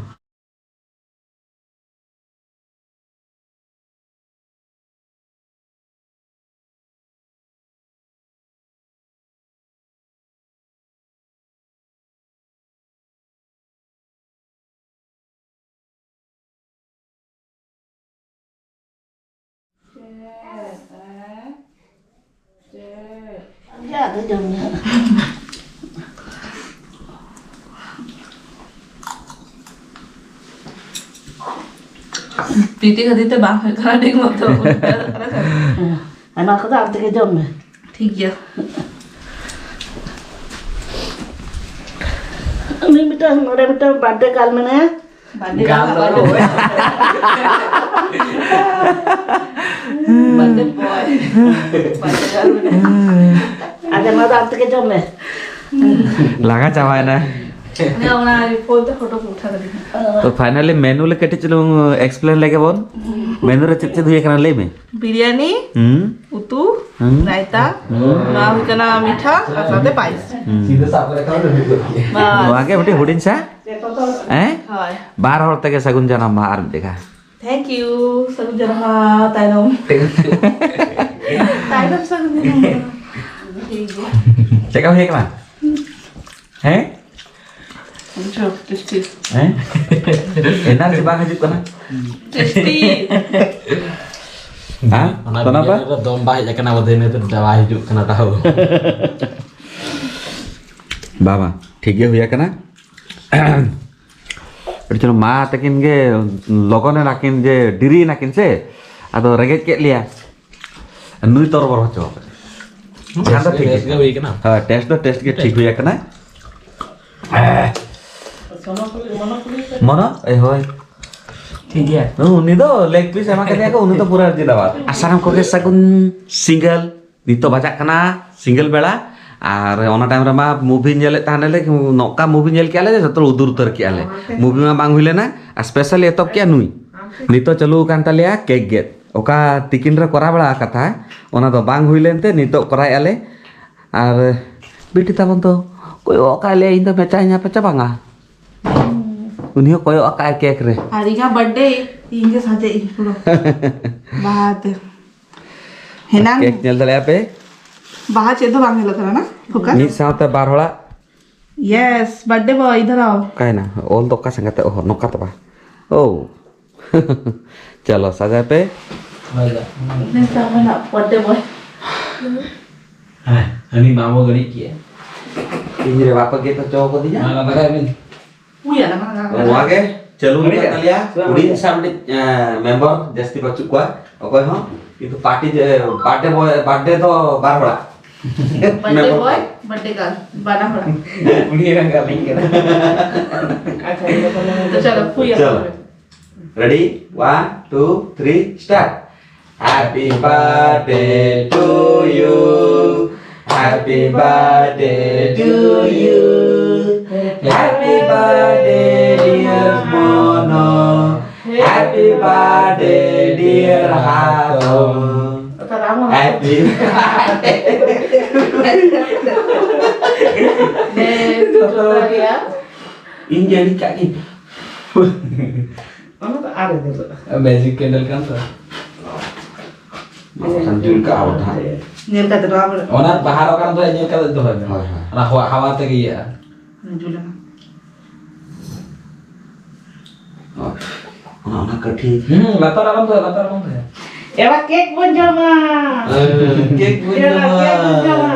ᱟᱨ ᱡᱚᱢ ᱢᱮ ᱦᱟᱸᱜ᱾ ᱛᱤᱛᱤ ᱠᱷᱟᱹᱛᱤᱨ ᱛᱮ ᱵᱟᱝ ᱦᱩᱭᱩᱜ ᱠᱟᱱᱟ ᱴᱷᱤᱠ ᱢᱚᱛᱚ᱾ ᱦᱮᱸ, ᱚᱱᱟ ᱠᱚᱫᱚ ᱟᱢ ᱛᱮᱜᱮ ᱡᱚᱢ ᱢᱮ᱾ ᱴᱷᱤᱠ ᱜᱮᱭᱟ᱾ ᱢᱤᱫ ᱢᱤᱫᱴᱟᱝ ᱱᱚᱰᱮ ᱢᱤᱫᱴᱟᱝ ᱵᱟᱨᱛᱷᱰᱮ ᱜᱟᱨᱞ ᱢᱮᱱᱟᱭᱟ᱾ ᱵᱟᱨᱛᱷᱰᱮ ᱜᱟᱨᱞ ᱵᱟᱨᱛᱷᱰᱮ ᱵᱚᱭ᱾ ᱵᱟᱨᱛᱷᱰᱮ ᱜᱟᱨᱞ ᱢᱮᱱᱟᱭᱟ᱾ ᱟᱫᱚ ᱱᱚᱣᱟ ᱫᱚ ᱟᱢ ᱛᱮᱜᱮ ᱡᱚᱢ ᱢᱮ᱾ ᱞᱟᱸᱜᱟ ᱪᱟᱵᱟᱭᱮᱱᱟ᱾ ᱚᱱᱟ, ᱚᱱᱟ ᱯᱷᱳᱱ ᱛᱮ ᱯᱷᱳᱴᱳ ᱠᱚ ᱩᱴᱷᱟᱹᱣ ᱠᱟᱫᱤᱧᱟ᱾ ᱛᱚ finally menu ᱞᱮ ᱠᱟᱹᱴᱤᱡ ᱪᱩᱞᱩᱝ explain ᱞᱮᱜᱮ ᱵᱚᱱ᱾ Menu ᱨᱮ ᱪᱮᱫ ᱪᱮᱫ ᱦᱩᱭ ᱟᱠᱟᱱᱟ ᱞᱟᱹᱭ ᱢᱮ᱾ ᱵᱤᱨᱭᱟᱱᱤ, ᱦᱩᱸ᱾ ᱩᱛᱩ, ᱦᱩᱸ᱾ ᱨᱟᱭᱛᱟ, ᱦᱩᱸ᱾ ᱱᱚᱣᱟ ᱦᱩᱭᱩᱜ ᱠᱟᱱᱟ ᱢᱤᱴᱷᱟ ᱟᱨ ᱥᱟᱶᱛᱮ ᱯᱟᱭᱮᱥ᱾ ᱦᱩᱸ᱾ ᱵᱟᱥ᱾ ᱱᱚᱣᱟ ᱜᱮ ᱢᱤᱫᱴᱤᱡ ᱦᱩᱰᱤᱧ ᱥᱟ, ᱦᱮᱸ? ᱦᱳᱭ᱾ ᱵᱟᱨ ᱦᱚᱲ ᱛᱮᱜᱮ ᱥᱟᱹᱜᱩᱱ ᱡᱟᱱᱟᱢ ᱢᱟ ᱟᱨ ᱢᱤᱫ ᱡᱟᱭᱜᱟ᱾ Thank you᱾ ᱥᱟᱹᱜᱩᱱ ᱡᱟᱱᱟᱢ ᱢᱟ ᱛᱟᱭᱱᱚᱢ᱾ ᱛᱟᱭᱱᱚᱢ ᱥᱟᱹᱜᱩᱱ ᱡᱟᱱᱟᱢ ᱢᱟ᱾ ᱴᱷᱤᱠ ᱜᱮᱭᱟ᱾ ᱪᱮᱫ ᱞᱮᱠᱟ ᱦᱩᱭ ᱟᱠᱟᱱᱟ? ᱦᱮᱸ? ᱵᱩᱡᱷᱟᱹᱣ, ᱴᱮᱥᱴᱤ᱾ ᱦᱮᱸ? ᱮᱱᱟᱨᱡᱤ ᱵᱟᱝ ᱦᱤᱡᱩᱜ ᱠᱟᱱᱟ? ᱴᱮᱥᱴᱤ᱾ ᱦᱮᱸ? ᱚᱱᱟ ᱥᱚᱱᱟ ᱵᱟ? ᱵᱤᱨᱭᱟᱱᱤ ᱨᱮ ᱫᱚᱢ ᱵᱟᱭ ᱦᱮᱡ ᱟᱠᱟᱱᱟ, ᱵᱚᱫᱷᱚᱭ ᱤᱱᱟᱹᱛᱮ ᱪᱟᱵᱟ ᱦᱤᱡᱩᱜ ᱠᱟᱱᱟ ᱛᱟᱦᱚ᱾ ᱵᱟᱵᱟ, ᱴᱷᱤᱠ ᱜᱮ ᱦᱩᱭ ᱟᱠᱟᱱᱟ᱾ ᱟᱹᱰᱤ ᱪᱚᱨᱚᱠ ᱢᱟ ᱛᱟᱹᱠᱤᱱ ᱜᱮ ᱞᱚᱜᱚᱱ ᱮᱱᱟᱠᱤᱱ ᱡᱮ ᱰᱮᱨᱤ ᱮᱱᱟᱠᱤᱱ ᱥᱮ, ᱟᱫᱚ ᱨᱮᱸᱜᱮᱡ ᱠᱮᱫ ᱞᱮᱭᱟ᱾ ᱱᱩᱭ ᱛᱚᱨᱵᱚᱨ ᱦᱚᱪᱚ ᱟᱠᱟᱫᱟ᱾ ᱵᱟᱠᱷᱟᱱ ᱫᱚ ᱵᱮᱥ ᱜᱮ, ᱴᱷᱤᱠ ᱵᱮᱥ ᱜᱮ᱾ ᱜᱮ ᱦᱩᱭ ᱠᱟᱱᱟ᱾ ᱦᱳᱭ, ᱴᱮᱥᱴ ᱫᱚ ᱴᱮᱥᱴ ᱜᱮ ᱴᱷᱤᱠ ᱦᱩᱭ ᱟᱠᱟᱱᱟ᱾ ᱢᱚᱱᱚ, ᱮ ᱦᱳᱭ᱾ ᱴᱷᱤᱠ ᱜᱮᱭᱟ᱾ ᱩᱱᱤ ᱫᱚ ᱞᱮᱜ ᱯᱤᱥ ᱮᱢᱟ ᱠᱟᱫᱮᱭᱟ ᱠᱚ, ᱩᱱᱤ ᱫᱚ ᱯᱩᱨᱟᱹ ᱡᱤᱱᱫᱟᱵᱟᱫ᱾ ᱟᱨ ᱥᱟᱱᱟᱢ ᱠᱚᱜᱮ ᱥᱟᱹᱜᱩᱱ ᱥᱤᱸᱜᱟᱹᱞ᱾ ᱱᱤᱛᱚᱜ ᱵᱟᱡᱟᱜ ᱠᱟᱱᱟ ᱥᱤᱸᱜᱟᱹᱞ ᱵᱮᱲᱟ, ᱟᱨ ᱚᱱᱟ ᱴᱟᱭᱤᱢ ᱨᱮᱢᱟ movie ᱧᱮᱞᱮᱫ ᱛᱟᱦᱮᱱᱟᱞᱮ, ᱱᱚᱝᱠᱟ movie ᱧᱮᱞ ᱠᱮᱜᱼᱟ ᱞᱮ ᱡᱚᱛᱚ ᱩᱫᱩᱨ ᱩᱛᱟᱹᱨ ᱠᱮᱜᱼᱟ ᱞᱮ᱾ Movie ᱢᱟ ᱵᱟᱝ ᱦᱩᱭ ᱞᱮᱱᱟ, ᱟᱨ specially ᱮᱛᱚᱦᱚᱵ ᱠᱮᱜᱼᱟ ᱱᱩᱭ᱾ ᱱᱤᱛᱚᱜ ᱪᱟᱹᱞᱩ ᱟᱠᱟᱱ ᱛᱟᱞᱮᱭᱟ ᱠᱮᱠ ᱜᱮᱫ᱾ ᱚᱠᱟ ᱛᱤᱠᱤᱱ ᱨᱮ ᱠᱚᱨᱟᱣ ᱵᱟᱲᱟ ᱠᱟᱛᱷᱟ, ᱚᱱᱟ ᱫᱚ ᱵᱟᱝ ᱦᱩᱭ ᱞᱮᱱᱛᱮ ᱱᱤᱛᱚᱜ ᱠᱚᱨᱟᱣᱮᱫᱼᱟ ᱞᱮ᱾ ᱟᱨ ᱵᱤᱴᱤ ᱛᱟᱵᱚᱱ ᱫᱚ ᱠᱚᱭᱚᱜ ᱟᱠᱟᱫ ᱞᱮᱭᱟ, ᱤᱧ ᱫᱚ ᱢᱮᱪᱟᱧ ᱧᱟᱯᱮ ᱪᱟ ᱵᱟᱝᱟ? ᱩᱱᱤ ᱦᱚᱸ ᱠᱚᱭᱚᱜ ᱟᱠᱟᱫ ᱟᱭ ᱠᱮᱠ ᱨᱮ᱾ ᱟᱨ ᱤᱧᱟᱹᱜ ᱵᱟᱨᱛᱷᱰᱮ ᱤᱧ ᱜᱮ ᱥᱟᱡᱟᱭᱤᱧ ᱯᱩᱨᱟᱹ᱾ ᱵᱟᱦᱟ ᱛᱮ᱾ ᱦᱮᱱᱟᱝ ᱠᱮᱠ ᱧᱮᱞ ᱫᱟᱲᱮᱭᱟᱜᱼᱟ ᱯᱮ᱾ ᱵᱟᱦᱟ ᱪᱮᱫ ᱫᱚ ᱵᱟᱝ ᱧᱮᱞᱚᱜ ᱠᱟᱱᱟ ᱱᱟ? Focus᱾ ᱢᱤᱫ ᱥᱟᱶᱛᱮ ᱵᱟᱨ ᱦᱚᱲᱟᱜ᱾ Yes, birthday boy, ᱤᱫᱷᱟᱨ ᱟᱣ᱾ ᱚᱠᱟᱭᱮᱱᱟ? ᱚᱞ ᱫᱚ ᱚᱠᱟ ᱥᱮᱱ ᱠᱟᱛᱮ? ᱚᱦᱚ, ᱱᱚᱝᱠᱟ ᱫᱚ ᱵᱟᱝ᱾ ᱳ᱾ ᱪᱚᱞᱚ, ᱥᱟᱡᱟᱭ ᱯᱮ᱾ ᱱᱮᱥ ᱫᱚ ᱟᱢᱟᱜ birthday boy᱾ ᱦᱮᱸ᱾ ᱦᱟᱹᱱᱤ ᱢᱟᱢᱚ ᱜᱟᱹᱰᱤ ᱠᱮᱜᱼᱟ᱾ ᱤᱧ ᱨᱮ ᱵᱟᱯᱮ ᱜᱮᱫ ᱦᱚᱪᱚ ᱠᱟᱫᱤᱧᱟ᱾ ᱢᱟ ᱞᱟᱜᱟᱭ ᱵᱤᱱ᱾ ᱦᱩᱭᱟ ᱞᱟᱜᱟ, ᱞᱟᱜᱟ, ᱞᱟᱜᱟ᱾ ᱱᱚᱣᱟ ᱜᱮ ᱪᱟᱹᱞᱩ ᱦᱩᱭ ᱢᱮᱱᱟᱜ ᱠᱟᱱᱟ? ᱛᱟᱞᱮᱭᱟ᱾ ᱦᱩᱭ ᱦᱩᱰᱤᱧ ᱠᱟᱱᱟ᱾ ᱥᱟᱵ ᱢᱤᱫᱴᱤᱡ, ᱮᱸ, ᱢᱮᱢᱵᱟᱨ ᱡᱟᱹᱥᱛᱤ ᱵᱟᱹᱪᱩᱜ ᱠᱚᱣᱟ ᱚᱠᱚᱭ ᱦᱚᱸ, ᱠᱤᱱᱛᱩ ᱯᱟᱨᱴᱤ ᱡᱮ, ᱵᱟᱨᱛᱷᱰᱮ ᱵᱚᱭ, ᱵᱟᱨᱛᱷᱰᱮ ᱫᱚ ᱵᱟᱨ ᱦᱚᱲᱟᱜ᱾ ᱵᱟᱨᱛᱷᱰᱮ ᱢᱮᱢᱵᱟᱨ ᱵᱚᱭ, ᱠᱚ᱾ ᱵᱟᱨᱛᱷᱰᱮ ᱜᱟᱨᱞ, ᱵᱟᱱᱟ ᱦᱚᱲᱟᱜ᱾ ᱩᱱᱤ ᱨᱟᱸᱜᱟᱣ ᱞᱤᱧ ᱠᱟᱱᱟ᱾ ᱟᱪᱪᱷᱟ, ᱤᱧ ᱫᱚ ᱛᱟᱦᱞᱮ ᱛᱚ ᱪᱚᱞᱚ, ᱦᱩᱭᱟ᱾ ᱪᱚᱞᱚ᱾ Ready? One, two, three, start. Happy birthday to you. Happy birthday to you. Happy birthday, dear Mono. Happy birthday, dear Hato. Happy birthday. ᱦᱮᱸ, ᱡᱚᱛᱚ ᱜᱮᱭᱟ᱾ ᱤᱧ ᱜᱮ ᱟᱹᱰᱤ ᱠᱟᱜ ᱜᱤᱧ᱾ ᱚᱱᱟ ᱫᱚ ᱟᱨ ᱧᱮᱞᱚᱜᱼᱟ᱾ ᱢᱮᱡᱤᱠ ᱠᱮᱱᱰᱮᱞ ᱠᱟᱱ ᱛᱚ᱾ ᱚᱱᱟ ᱠᱷᱟᱱ ᱡᱩᱞ ᱠᱟᱜᱼᱟ ᱵᱚᱱ ᱦᱟᱸᱜ᱾ ᱧᱮᱞ ᱠᱟᱛᱮ ᱱᱚᱣᱟ ᱵᱚᱱ ᱚᱱᱟ ᱵᱟᱦᱟ ᱨᱚᱜ ᱠᱟᱱ ᱫᱚ ᱧᱮᱞ ᱠᱟᱛᱮ ᱫᱚᱦᱚᱭ ᱢᱮ᱾ ᱦᱳᱭ, ᱦᱳᱭ᱾ ᱚᱱᱟ ᱦᱟᱣᱟ, ᱦᱟᱣᱟ ᱛᱮᱜᱮ ᱤᱭᱟᱹᱜᱼᱟ᱾ ᱡᱩᱞ ᱮᱱᱟ᱾ ᱦᱳᱭ᱾ ᱚᱱᱟ, ᱚᱱᱟ ᱠᱟᱹᱴᱷᱤ᱾ ᱦᱩᱸ, ᱞᱟᱛᱟᱨ ᱟᱞᱚᱢ ᱫᱚᱦᱚᱭᱟ, ᱞᱟᱛᱟᱨ ᱟᱞᱚᱢ ᱫᱚᱦᱚᱭᱟ᱾ ᱮ ᱵᱟ, ᱠᱮᱠ ᱵᱚᱱ ᱡᱚᱢᱟ᱾ ᱦᱮᱸ, ᱠᱮᱠ ᱵᱚᱱ ᱮ ᱵᱟ, ᱡᱚᱢᱟ᱾ ᱠᱮᱠ ᱵᱚᱱ ᱡᱚᱢᱟ᱾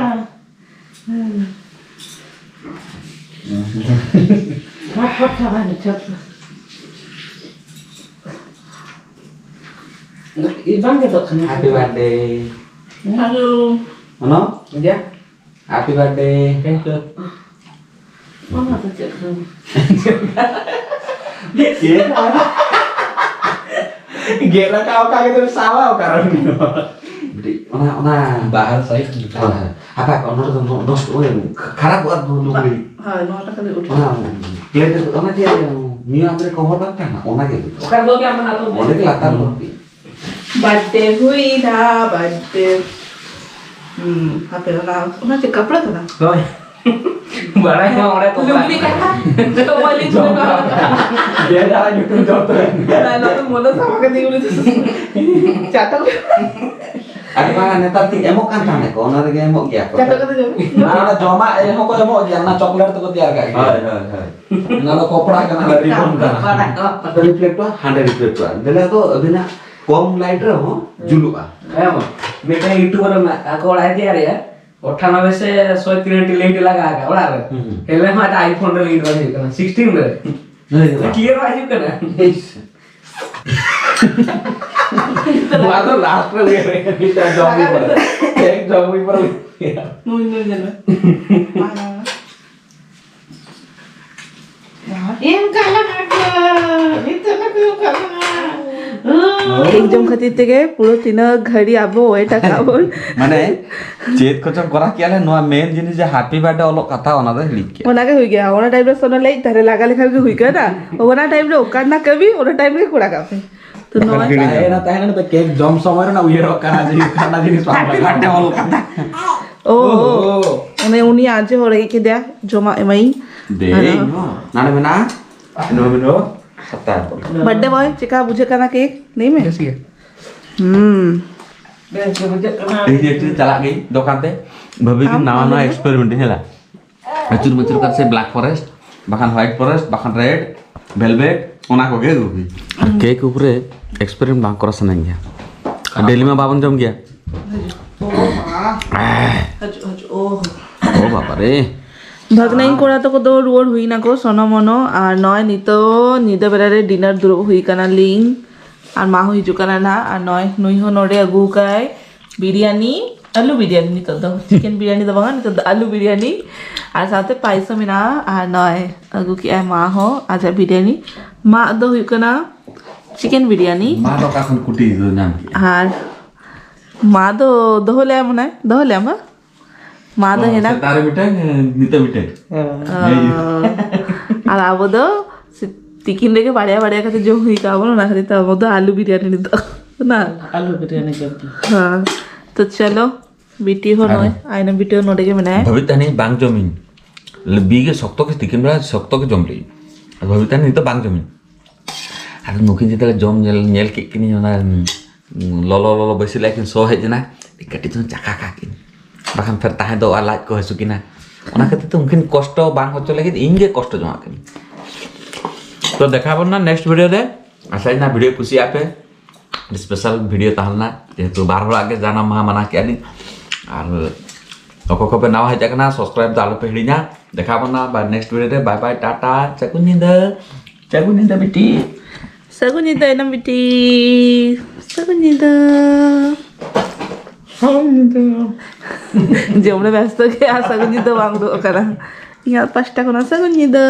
ᱯᱷᱟᱴ ᱯᱷᱟᱴ ᱪᱟᱵᱟᱭᱮᱱᱟ, ᱪᱷᱟᱹᱛᱩ᱾ ᱵᱟᱝ ᱜᱮᱫᱚᱜ ᱠᱟᱱᱟ᱾ Happy birthday. ᱦᱮᱞᱳ᱾ ᱚᱱᱚ? ᱡᱟ᱾ Happy birthday. Thank you. ᱚᱱᱟ ᱫᱚ ᱪᱮᱫ ᱠᱟᱱᱟ? ᱪᱮᱫ? ᱜᱮᱫ ᱨᱟᱠᱟᱵ ᱚᱠᱟ ᱜᱮ ᱫᱚᱢ ᱥᱟᱵᱟ ᱚᱠᱟ ᱨᱮ ᱩᱱᱤ ᱫᱚ? ᱚᱱᱟ, ᱚᱱᱟ ᱵᱟᱦᱟᱨ ᱥᱟᱭᱤᱰ ᱦᱳᱭ, ᱦᱳᱭ᱾ ᱦᱟᱯᱮ, ᱦᱟᱯᱮ, ᱚᱱᱟ ᱨᱮᱫᱚ ᱱᱚ-, ᱱᱚᱥᱴᱚ, ᱳᱭ, ᱠᱷᱟᱨᱟᱯᱚᱜᱼᱟ, ᱱᱚ-, ᱞᱩᱜᱽᱲᱤ᱾ ᱦᱳᱭ, ᱱᱚᱣᱟ ᱴᱟᱜ ᱠᱷᱟᱹᱞᱤ ᱩᱴᱷᱟᱹᱣ᱾ ᱚᱱᱟ ᱯᱞᱮᱴ ᱨᱮ, ᱚᱱᱟ ᱪᱮᱫ ᱨᱮ, ᱱᱤᱭᱩ ᱟᱯ ᱨᱮ ᱠᱚᱵᱷᱟᱨ ᱵᱟᱝ ᱛᱟᱦᱮᱱᱟ? ᱚᱱᱟ ᱜᱮ ᱦᱩᱭᱩᱜᱼᱟ᱾ ᱚᱠᱟ ᱨᱮᱫᱚ ᱜᱮ ᱟᱢ ᱦᱟᱛᱟᱣ ᱚᱸᱰᱮ ᱜᱮ ᱞᱟᱛᱟᱨ ᱵᱟᱹᱲᱛᱤ᱾ ᱵᱟᱨᱛᱷᱰᱮ ᱦᱩᱭᱱᱟ, ᱵᱟᱨᱛᱷᱰᱮ᱾ ᱦᱩᱸ, ᱦᱟᱯᱮ, ᱚᱱᱟ, ᱚᱱᱟ ᱪᱮᱫ ᱠᱟᱯᱲᱟ ᱠᱟᱱᱟ? ᱦᱳᱭ᱾ ᱵᱟᱲᱟᱭ ᱢᱟ ᱚᱸᱰᱮ ᱛᱚᱯᱟ᱾ ᱞᱩᱜᱽᱲᱤ ᱠᱟᱱᱟ᱾ ᱛᱚᱯᱟ ᱞᱤᱧ ᱡᱚᱢ ᱠᱟᱜᱼᱟ᱾ ᱡᱮ ᱡᱟᱦᱟᱸ ᱧᱩᱛᱩᱢ ᱡᱚᱢ ᱛᱚ᱾ ᱦᱮᱸ, ᱱᱚᱣᱟ ᱫᱚ ᱢᱚᱱᱮ ᱥᱟᱵ ᱠᱟᱛᱮ ᱩᱱᱤ ᱫᱚ ᱪᱟᱴᱚ᱾ ᱟᱨ ᱵᱟᱝ, ᱱᱮᱛᱟᱨ ᱫᱤᱱ ᱮᱢᱚᱜ ᱠᱟᱱ ᱛᱟᱦᱮᱸ ᱠᱚ, ᱚᱱᱟ ᱨᱮᱜᱮ ᱮᱢᱚᱜ ᱜᱮᱭᱟ ᱠᱚ᱾ ᱪᱟᱴᱚ ᱠᱟᱛᱮ ᱡᱚᱢ᱾ ᱟᱨ ᱚᱱᱟ ᱡᱚᱢᱟᱜ ᱨᱮᱦᱚᱸ ᱠᱚ ᱮᱢᱚᱜ ᱜᱮᱭᱟ, ᱚᱱᱟ ᱪᱚᱠᱞᱮᱴ ᱛᱮᱠᱚ ᱛᱮᱭᱟᱨ ᱠᱟᱜ ᱜᱮᱭᱟ᱾ ᱦᱳᱭ, ᱦᱳᱭ, ᱦᱳᱭ᱾ ᱚᱱᱟ ᱫᱚ ᱠᱚᱯᱲᱟ ᱠᱟᱱᱟ, ᱚᱱᱟ ᱨᱤᱵᱚᱱ ᱠᱟᱱᱟ᱾ ᱠᱚᱯᱲᱟ ᱠᱟᱱᱟ᱾ ᱨᱤᱯᱷᱞᱮᱠᱴᱚᱜᱼᱟ, ᱦᱟᱸᱰᱮ ᱨᱤᱯᱷᱞᱮᱠᱴᱚᱜᱼᱟ᱾ ᱫᱮᱞᱟ ᱫᱚ ᱟᱹᱵᱤᱱᱟᱜ ᱠᱚᱢ ᱞᱟᱭᱤᱴ ᱨᱮᱦᱚᱸ ᱡᱩᱞᱩᱜᱼᱟ᱾ ᱦᱮᱸ, ᱢᱟ᱾ ᱢᱤᱫᱴᱮᱱ ᱤᱭᱩᱴᱩᱵᱟᱨ ᱢᱮᱱᱟᱜ ᱠᱟᱜ ᱠᱚ, ᱚᱲᱟᱜ ᱮ ᱛᱮᱭᱟᱨᱮᱜᱼᱟ᱾ ᱚᱴᱷᱟᱱᱚᱵᱮ ᱥᱮ ᱥᱚᱭ ᱛᱤᱱᱟᱹᱜ ᱴᱤ ᱞᱟᱭᱤᱴ ᱞᱟᱜᱟᱣ ᱟᱠᱟᱫ ᱚᱲᱟᱜ ᱨᱮ᱾ ᱦᱩᱸ, ᱦᱩᱸ᱾ ᱮᱱ ᱨᱮᱦᱚᱸ ᱟᱡᱟᱜ iPhone ᱨᱮ ᱞᱟᱭᱤᱴ ᱵᱟᱝ ᱦᱤᱡᱩᱜ ᱠᱟᱱᱟ, ᱥᱤᱠᱥᱴᱤᱱ ᱨᱮ᱾ ᱞᱟᱹᱭ ᱫᱚ ᱵᱟᱝ᱾ ᱠᱞᱤᱭᱟᱨ ᱵᱟᱝ ᱦᱤᱡᱩᱜ ᱠᱟᱱᱟ᱾ ᱤᱥ᱾ ᱱᱚᱣᱟ ᱫᱚ ᱞᱟᱥᱴ ᱨᱮ ᱞᱟᱹᱭ ᱨᱮ, ᱢᱤᱫᱴᱟᱝ ᱡᱚᱢ ᱦᱩᱭ ᱯᱚᱨᱮ᱾ ᱮᱠ ᱡᱚᱢ ᱦᱩᱭ ᱯᱚᱨᱮ᱾ ᱱᱩᱭ ᱫᱚ ᱧᱮᱞ ᱢᱮ᱾ ᱮᱢ ᱠᱟᱜ ᱞᱟᱝᱟ ᱠᱚ, ᱱᱤᱛᱚᱜ ᱫᱚᱠᱚ ᱮᱢ ᱠᱟᱜ ᱞᱟᱝᱟ᱾ ᱠᱮᱠ ᱡᱚᱢ ᱠᱷᱟᱹᱛᱤᱨ ᱛᱮᱜᱮ ᱯᱩᱨᱟᱹ ᱛᱤᱱᱟᱹᱜ ᱜᱷᱟᱹᱲᱤ ᱟᱵᱚ ᱣᱮᱴ ᱟᱠᱟᱫ ᱵᱚᱱ᱾ ᱢᱟᱱᱮ, ᱪᱮᱫ ᱠᱚᱪᱚᱝ ᱠᱚᱨᱟᱣ ᱠᱮᱜᱼᱟ ᱞᱮ, ᱱᱚᱣᱟ ᱢᱮᱱ ᱡᱤᱱᱤᱥ ᱡᱮ ᱦᱮᱯᱤ ᱵᱟᱨᱛᱷᱰᱮ ᱚᱞᱚᱜ ᱠᱟᱛᱷᱟ, ᱚᱱᱟ ᱫᱚ ᱦᱤᱲᱤᱧ ᱠᱮᱜᱼᱟ᱾ ᱚᱱᱟ ᱜᱮ ᱦᱩᱭ ᱜᱮᱭᱟ, ᱚᱱᱟ ᱴᱟᱭᱤᱢ ᱨᱮ ᱥᱚᱱᱚ ᱞᱟᱹᱭ ᱛᱟᱦᱞᱮ ᱞᱟᱜᱟ ᱞᱮᱠᱷᱟᱱ ᱜᱮ ᱦᱩᱭ ᱠᱟᱱᱟ᱾ ᱚᱱᱟ ᱴᱟᱭᱤᱢ ᱨᱮ ᱚᱠᱟ ᱨᱮᱱᱟᱜ ᱠᱟᱹᱢᱤ, ᱚᱱᱟ ᱴᱟᱭᱤᱢ ᱨᱮ ᱠᱚᱨᱟᱣ ᱠᱟᱜ ᱯᱮ᱾ ᱛᱚ ᱱᱚᱣᱟ ᱦᱤᱲᱤᱧ ᱛᱟᱦᱮᱸᱭᱮᱱᱟ, ᱛᱟᱦᱮᱸᱭᱮᱱᱟ ᱛᱚ, ᱠᱮᱠ ᱡᱚᱢ ᱥᱚᱢᱚᱭ ᱨᱮᱱᱟᱜ ᱩᱭᱦᱟᱹᱨᱚᱜ ᱠᱟᱱᱟ ᱡᱮ ᱚᱠᱟᱴᱟᱜ ᱡᱤᱱᱤᱥ ᱵᱟᱝ ᱦᱮᱯᱤ ᱵᱟᱨᱛᱷᱰᱮ ᱚᱞᱚᱜ ᱠᱟᱛᱷᱟ᱾ ᱳ, ᱳ᱾ ᱚᱱᱮ ᱩᱱᱤ ᱟᱡ ᱡᱮ ᱦᱚᱲ ᱨᱮᱸᱜᱮᱡ ᱠᱮᱫᱮᱭᱟ, ᱡᱚᱢᱟᱜ ᱮᱢᱟᱭᱤᱧ᱾ ᱫᱮ, ᱟᱨ ᱤᱧ ᱦᱚᱸ᱾ ᱱᱟᱰᱮ ᱢᱮᱱᱟᱜᱼᱟ᱾ ᱱᱚᱣᱟ ᱢᱮᱱᱟᱜᱼᱟ᱾ ᱦᱟᱛᱟᱣ᱾ ᱵᱟᱨᱛᱷᱰᱮ ᱵᱚᱭ, ᱪᱮᱠᱟ ᱵᱩᱡᱷᱟᱹᱜ ᱠᱟᱱᱟ ᱠᱮᱠ? ᱞᱟᱹᱭ ᱢᱮ᱾ ᱵᱮᱥ ᱜᱮ᱾ ᱦᱩᱸ᱾ ᱵᱮᱥ ᱜᱮ ᱵᱩᱡᱷᱟᱹᱜ ᱠᱟᱱᱟ᱾ ᱤᱧ actually ᱪᱟᱞᱟᱜ ᱜᱤᱧ ᱫᱚᱠᱟᱱ ᱛᱮ, ᱵᱷᱟᱹᱵᱤ ᱠᱤᱱ ᱟᱢ ᱱᱟᱣᱟ ᱱᱟᱣᱟ ᱵᱷᱟᱹᱵᱤ ᱫᱚ? Experiment ᱤᱧ ᱧᱮᱞᱟ᱾ ᱟᱹᱪᱩᱨ ᱢᱟᱹᱪᱩᱨ ᱠᱟᱛᱮ ᱥᱮ black forest, ᱵᱟᱠᱷᱟᱱ white forest, ᱵᱟᱠᱷᱟᱱ red velvet, ᱚᱱᱟ ᱠᱚᱜᱮ ᱟᱹᱜᱩ ᱦᱩᱭ᱾ ᱟᱨ ᱠᱮᱠ ᱩᱯᱚᱨᱮ experiment ᱵᱟᱝ ᱠᱚᱨᱟᱣ ᱥᱟᱱᱟᱧ ᱜᱮᱭᱟ᱾ ᱟᱨ daily ᱢᱟ ᱵᱟᱵᱚᱱ ᱡᱚᱢ ᱜᱮᱭᱟ᱾ ᱦᱤᱡᱩᱜ, ᱦᱤᱡᱩᱜ, ᱳ᱾ ᱳ ᱵᱟᱵᱟ ᱨᱮ᱾ ᱵᱷᱟᱜᱽᱱᱟᱭᱤᱧ ᱠᱚᱲᱟ ᱛᱟᱠᱚ ᱫᱚ ᱨᱩᱣᱟᱹᱲ ᱦᱩᱭ ᱱᱟᱠᱚ, ᱥᱚᱱᱚ ᱢᱚᱱᱚ, ᱟᱨ ᱱᱚᱜᱼᱚᱭ ᱱᱤᱛᱚᱜ ᱧᱤᱫᱟᱹ ᱵᱮᱲᱟ ᱨᱮ dinner ᱫᱩᱲᱩᱵ ᱦᱩᱭ ᱠᱟᱱᱟ ᱞᱤᱧ᱾ ᱟᱨ ᱢᱟ ᱦᱚᱸ ᱦᱤᱡᱩᱜ ᱠᱟᱱᱟ ᱱᱟᱦᱟᱜ, ᱟᱨ ᱱᱚᱜᱼᱚᱭ ᱱᱩᱭ ᱦᱚᱸ ᱱᱚᱰᱮ ᱟᱹᱜᱩ ᱠᱟᱭ ᱵᱤᱨᱭᱟᱱᱤ, ᱟᱹᱞᱩ ᱵᱤᱨᱭᱟᱱᱤ ᱱᱤᱛᱚᱜ ᱫᱚ, chicken ᱵᱤᱨᱭᱟᱱᱤ ᱫᱚ ᱵᱟᱝᱟ, ᱱᱤᱛᱚᱜ ᱫᱚ ᱟᱹᱞᱩ ᱵᱤᱨᱭᱟᱱᱤ, ᱟᱨ ᱥᱟᱶᱛᱮ ᱯᱟᱭᱮᱥ ᱦᱚᱸ ᱢᱮᱱᱟᱜᱼᱟ᱾ ᱟᱨ ᱱᱚᱜᱼᱚᱭ ᱟᱹᱜᱩ ᱠᱮᱜᱼᱟᱭ ᱢᱟ ᱦᱚᱸ ᱟᱡᱟᱜ ᱵᱤᱨᱭᱟᱱᱤ, ᱢᱟ ᱫᱚ ᱦᱩᱭᱩᱜ ᱠᱟᱱᱟ chicken ᱵᱤᱨᱭᱟᱱᱤ᱾ ᱢᱟ ᱫᱚ ᱚᱠᱟ ᱠᱷᱚᱱ ᱠᱩᱴᱤ ᱫᱚ ᱧᱟᱢ ᱠᱮᱜᱼᱟ? ᱟᱨ ᱢᱟ ᱫᱚ ᱫᱚᱦᱚ ᱞᱮᱭᱟ ᱢᱚᱱᱮ, ᱫᱚᱦᱚ ᱞᱮᱭᱟ ᱢᱟ᱾ ᱢᱟ ᱫᱚ ᱚ, ᱦᱮᱱᱟᱜ᱾ ᱥᱮᱛᱟᱜ ᱨᱮ ᱢᱤᱫᱴᱟᱝ, ᱱᱤᱛᱚᱜ ᱢᱤᱫᱴᱟᱝ᱾ ᱦᱮᱸ᱾ ᱚ᱾ ᱟᱨ ᱟᱵᱚ ᱫᱚ ᱥᱮ-, ᱛᱤᱠᱤᱱ ᱨᱮᱜᱮ ᱵᱟᱨᱭᱟ ᱵᱟᱨᱭᱟ ᱠᱟᱛᱮ ᱡᱚᱢ ᱦᱩᱭ ᱠᱟᱜ ᱵᱚᱱ, ᱚᱱᱟ ᱠᱷᱟᱹᱛᱤᱨ ᱛᱮ ᱟᱵᱚ ᱫᱚ ᱟᱞᱩ ᱵᱤᱨᱭᱟᱱᱤ ᱱᱤᱛᱚᱜ᱾ ᱱᱟ? ᱟᱞᱩ ᱵᱤᱨᱭᱟᱱᱤ ᱡᱚᱢ ᱫᱚ᱾ ᱦᱮᱸ᱾ ᱛᱚ ᱪᱚᱞᱚ, ᱵᱤᱴᱤ ᱦᱚᱸ ᱟᱨ ᱱᱚᱜᱼᱚᱭ ᱟᱭᱱᱟ ᱵᱤᱴᱤ ᱦᱚᱸ ᱱᱚᱰᱮ ᱜᱮ ᱢᱮᱱᱟᱭᱟ᱾ ᱵᱷᱟᱵᱤᱛ ᱛᱟᱦᱮᱱᱤᱧ ᱵᱟᱝ ᱡᱚᱢᱤᱧ᱾ ᱵᱤ ᱜᱮ ᱥᱚᱠᱛᱚ ᱜᱮ ᱛᱤᱠᱤᱱ ᱵᱮᱲᱟ ᱥᱚᱠᱛᱚ ᱜᱮ ᱡᱚᱢ ᱞᱮᱜᱼᱤᱧ᱾ ᱟᱫᱚ ᱵᱷᱟᱵᱤᱛ ᱛᱟᱦᱮᱱᱤᱧ ᱱᱤᱛᱚᱜ ᱵᱟᱝ ᱡᱚᱢᱤᱧ᱾ ᱟᱫᱚ ᱱᱩᱠᱤᱱ ᱡᱮᱛᱮ ᱡᱚᱢ ᱧᱮᱞ, ᱧᱮᱞ ᱠᱮᱫ ᱠᱤᱱᱤᱧ ᱚᱱᱟ, ᱩᱸ, ᱞᱚᱞᱚ ᱞᱚᱞᱚ ᱵᱟᱹᱭᱥᱤ ᱞᱟᱭ ᱠᱤᱱ ᱥᱚ ᱦᱮᱡ ᱮᱱᱟ, ᱠᱟᱹᱴᱤᱡ ᱪᱩᱞᱩᱝ ᱪᱟᱠᱷᱟ ᱠᱟᱜ ᱠᱤᱱ, ᱵᱟᱠᱷᱟᱱ ᱯᱷᱮᱨ ᱛᱟᱦᱮᱸ ᱫᱚ ᱟᱨ ᱞᱟᱡ ᱠᱚ ᱦᱟᱹᱥᱩ ᱠᱤᱱᱟ᱾ ᱚᱱᱟ ᱠᱷᱟᱹᱛᱤᱨ ᱛᱮ ᱩᱱᱠᱤᱱ ᱠᱚᱥᱴᱚ ᱵᱟᱝ ᱦᱚᱪᱚ ᱞᱟᱹᱜᱤᱫ ᱤᱧ ᱜᱮ ᱠᱚᱥᱴᱚ ᱡᱚᱝᱟᱜ ᱠᱟᱹᱱᱟᱹᱧ᱾ ᱛᱚ ᱫᱮᱠᱷᱟ ᱵᱚᱱ ᱱᱟ next video ᱨᱮ᱾ ᱟᱥᱟᱭ ᱱᱟ video ᱠᱩᱥᱤᱭᱟᱜ ᱯᱮ᱾ ᱟᱹᱰᱤ special video ᱛᱟᱦᱮᱸ ᱞᱮᱱᱟ, ᱡᱮᱦᱮᱛᱩ ᱵᱟᱨ ᱦᱚᱲᱟᱜ ᱜᱮ ᱡᱟᱱᱟᱢ ᱢᱟᱦᱟ ᱢᱟᱱᱟᱣ ᱠᱮᱜᱼᱟ ᱞᱤᱧ᱾ ᱟᱨ ᱚᱠᱚᱭ ᱠᱚᱯᱮ ᱱᱟᱣᱟ ᱦᱮᱡ ᱟᱠᱟᱱᱟ, subscribe ᱫᱚ ᱟᱞᱚᱯᱮ ᱦᱤᱲᱤᱧᱟ᱾ ᱫᱮᱠᱷᱟᱣ ᱵᱚᱱᱟ ᱟᱵᱟᱨ next video ᱨᱮ᱾ Bye bye, ᱴᱟᱴᱟ, ᱥᱟᱹᱜᱩᱱ ᱧᱤᱫᱟᱹ᱾ ᱥᱟᱹᱜᱩᱱ ᱧᱤᱫᱟᱹ ᱵᱤᱴᱤ᱾ ᱥᱟᱹᱜᱩᱱ ᱧᱤᱫᱟᱹ ᱮᱱᱟᱢ ᱵᱤᱴᱤ᱾ ᱥᱟᱹᱜᱩᱱ ᱧᱤᱫᱟᱹ᱾ ᱥᱟᱹᱜᱩᱱ ᱧᱤᱫᱟᱹ᱾ ᱡᱚᱢ ᱨᱮ ᱵᱮᱥᱛᱚ ᱜᱮᱭᱟ, ᱥᱟᱹᱜᱩᱱ ᱧᱤᱫᱟᱹ ᱵᱟᱝ ᱩᱰᱩᱠ ᱟᱠᱟᱱᱟ᱾ ᱤᱧᱟᱹᱜ ᱯᱟᱥᱴᱟ ᱠᱷᱚᱱᱟᱜ ᱥᱟᱹᱜᱩᱱ ᱧᱤᱫᱟᱹ᱾